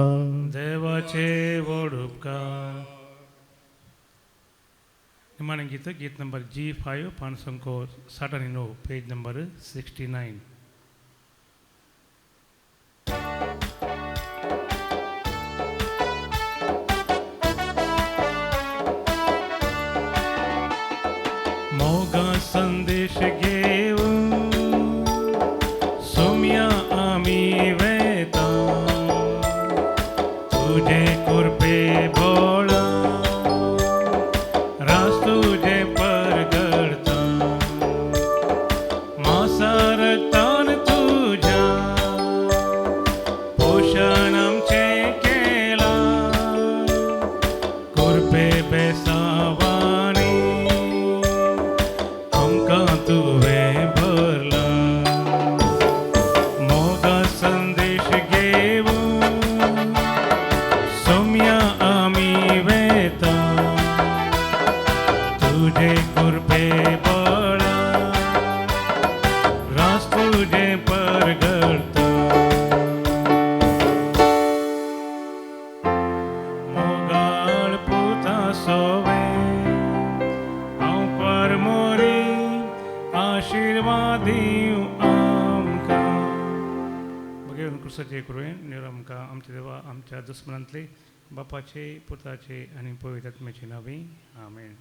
देवाचे व्हड उपकार. निमाणें गीत, गीत नंबर G5, पान संको 69, पेज नंबर 69. मोगा संदेश घेवन सोम्या आमी वेता, तुजे कुरपे बोळा रास तुजे परगडता, मासा रक्तान तुज्या पोशण आमचें केलां, कुरपे बेसावानी आमकां तुवें भरलां. मोगा संदेश घेवन सोम्या आमी वेता, तुजे कुरपे बळा रास तुजे परगडता. मोगाळ पुता सोवे हांव परमोरी आशिर्वाद दिवं आमकां. बघेवन क्रुसाचे कृपेन निर आमकां आमच्या देवा आमच्या दुस्मनांतले बापाचे पुताचे आनी पवित्र आत्म्याचे नांवी. आमेन.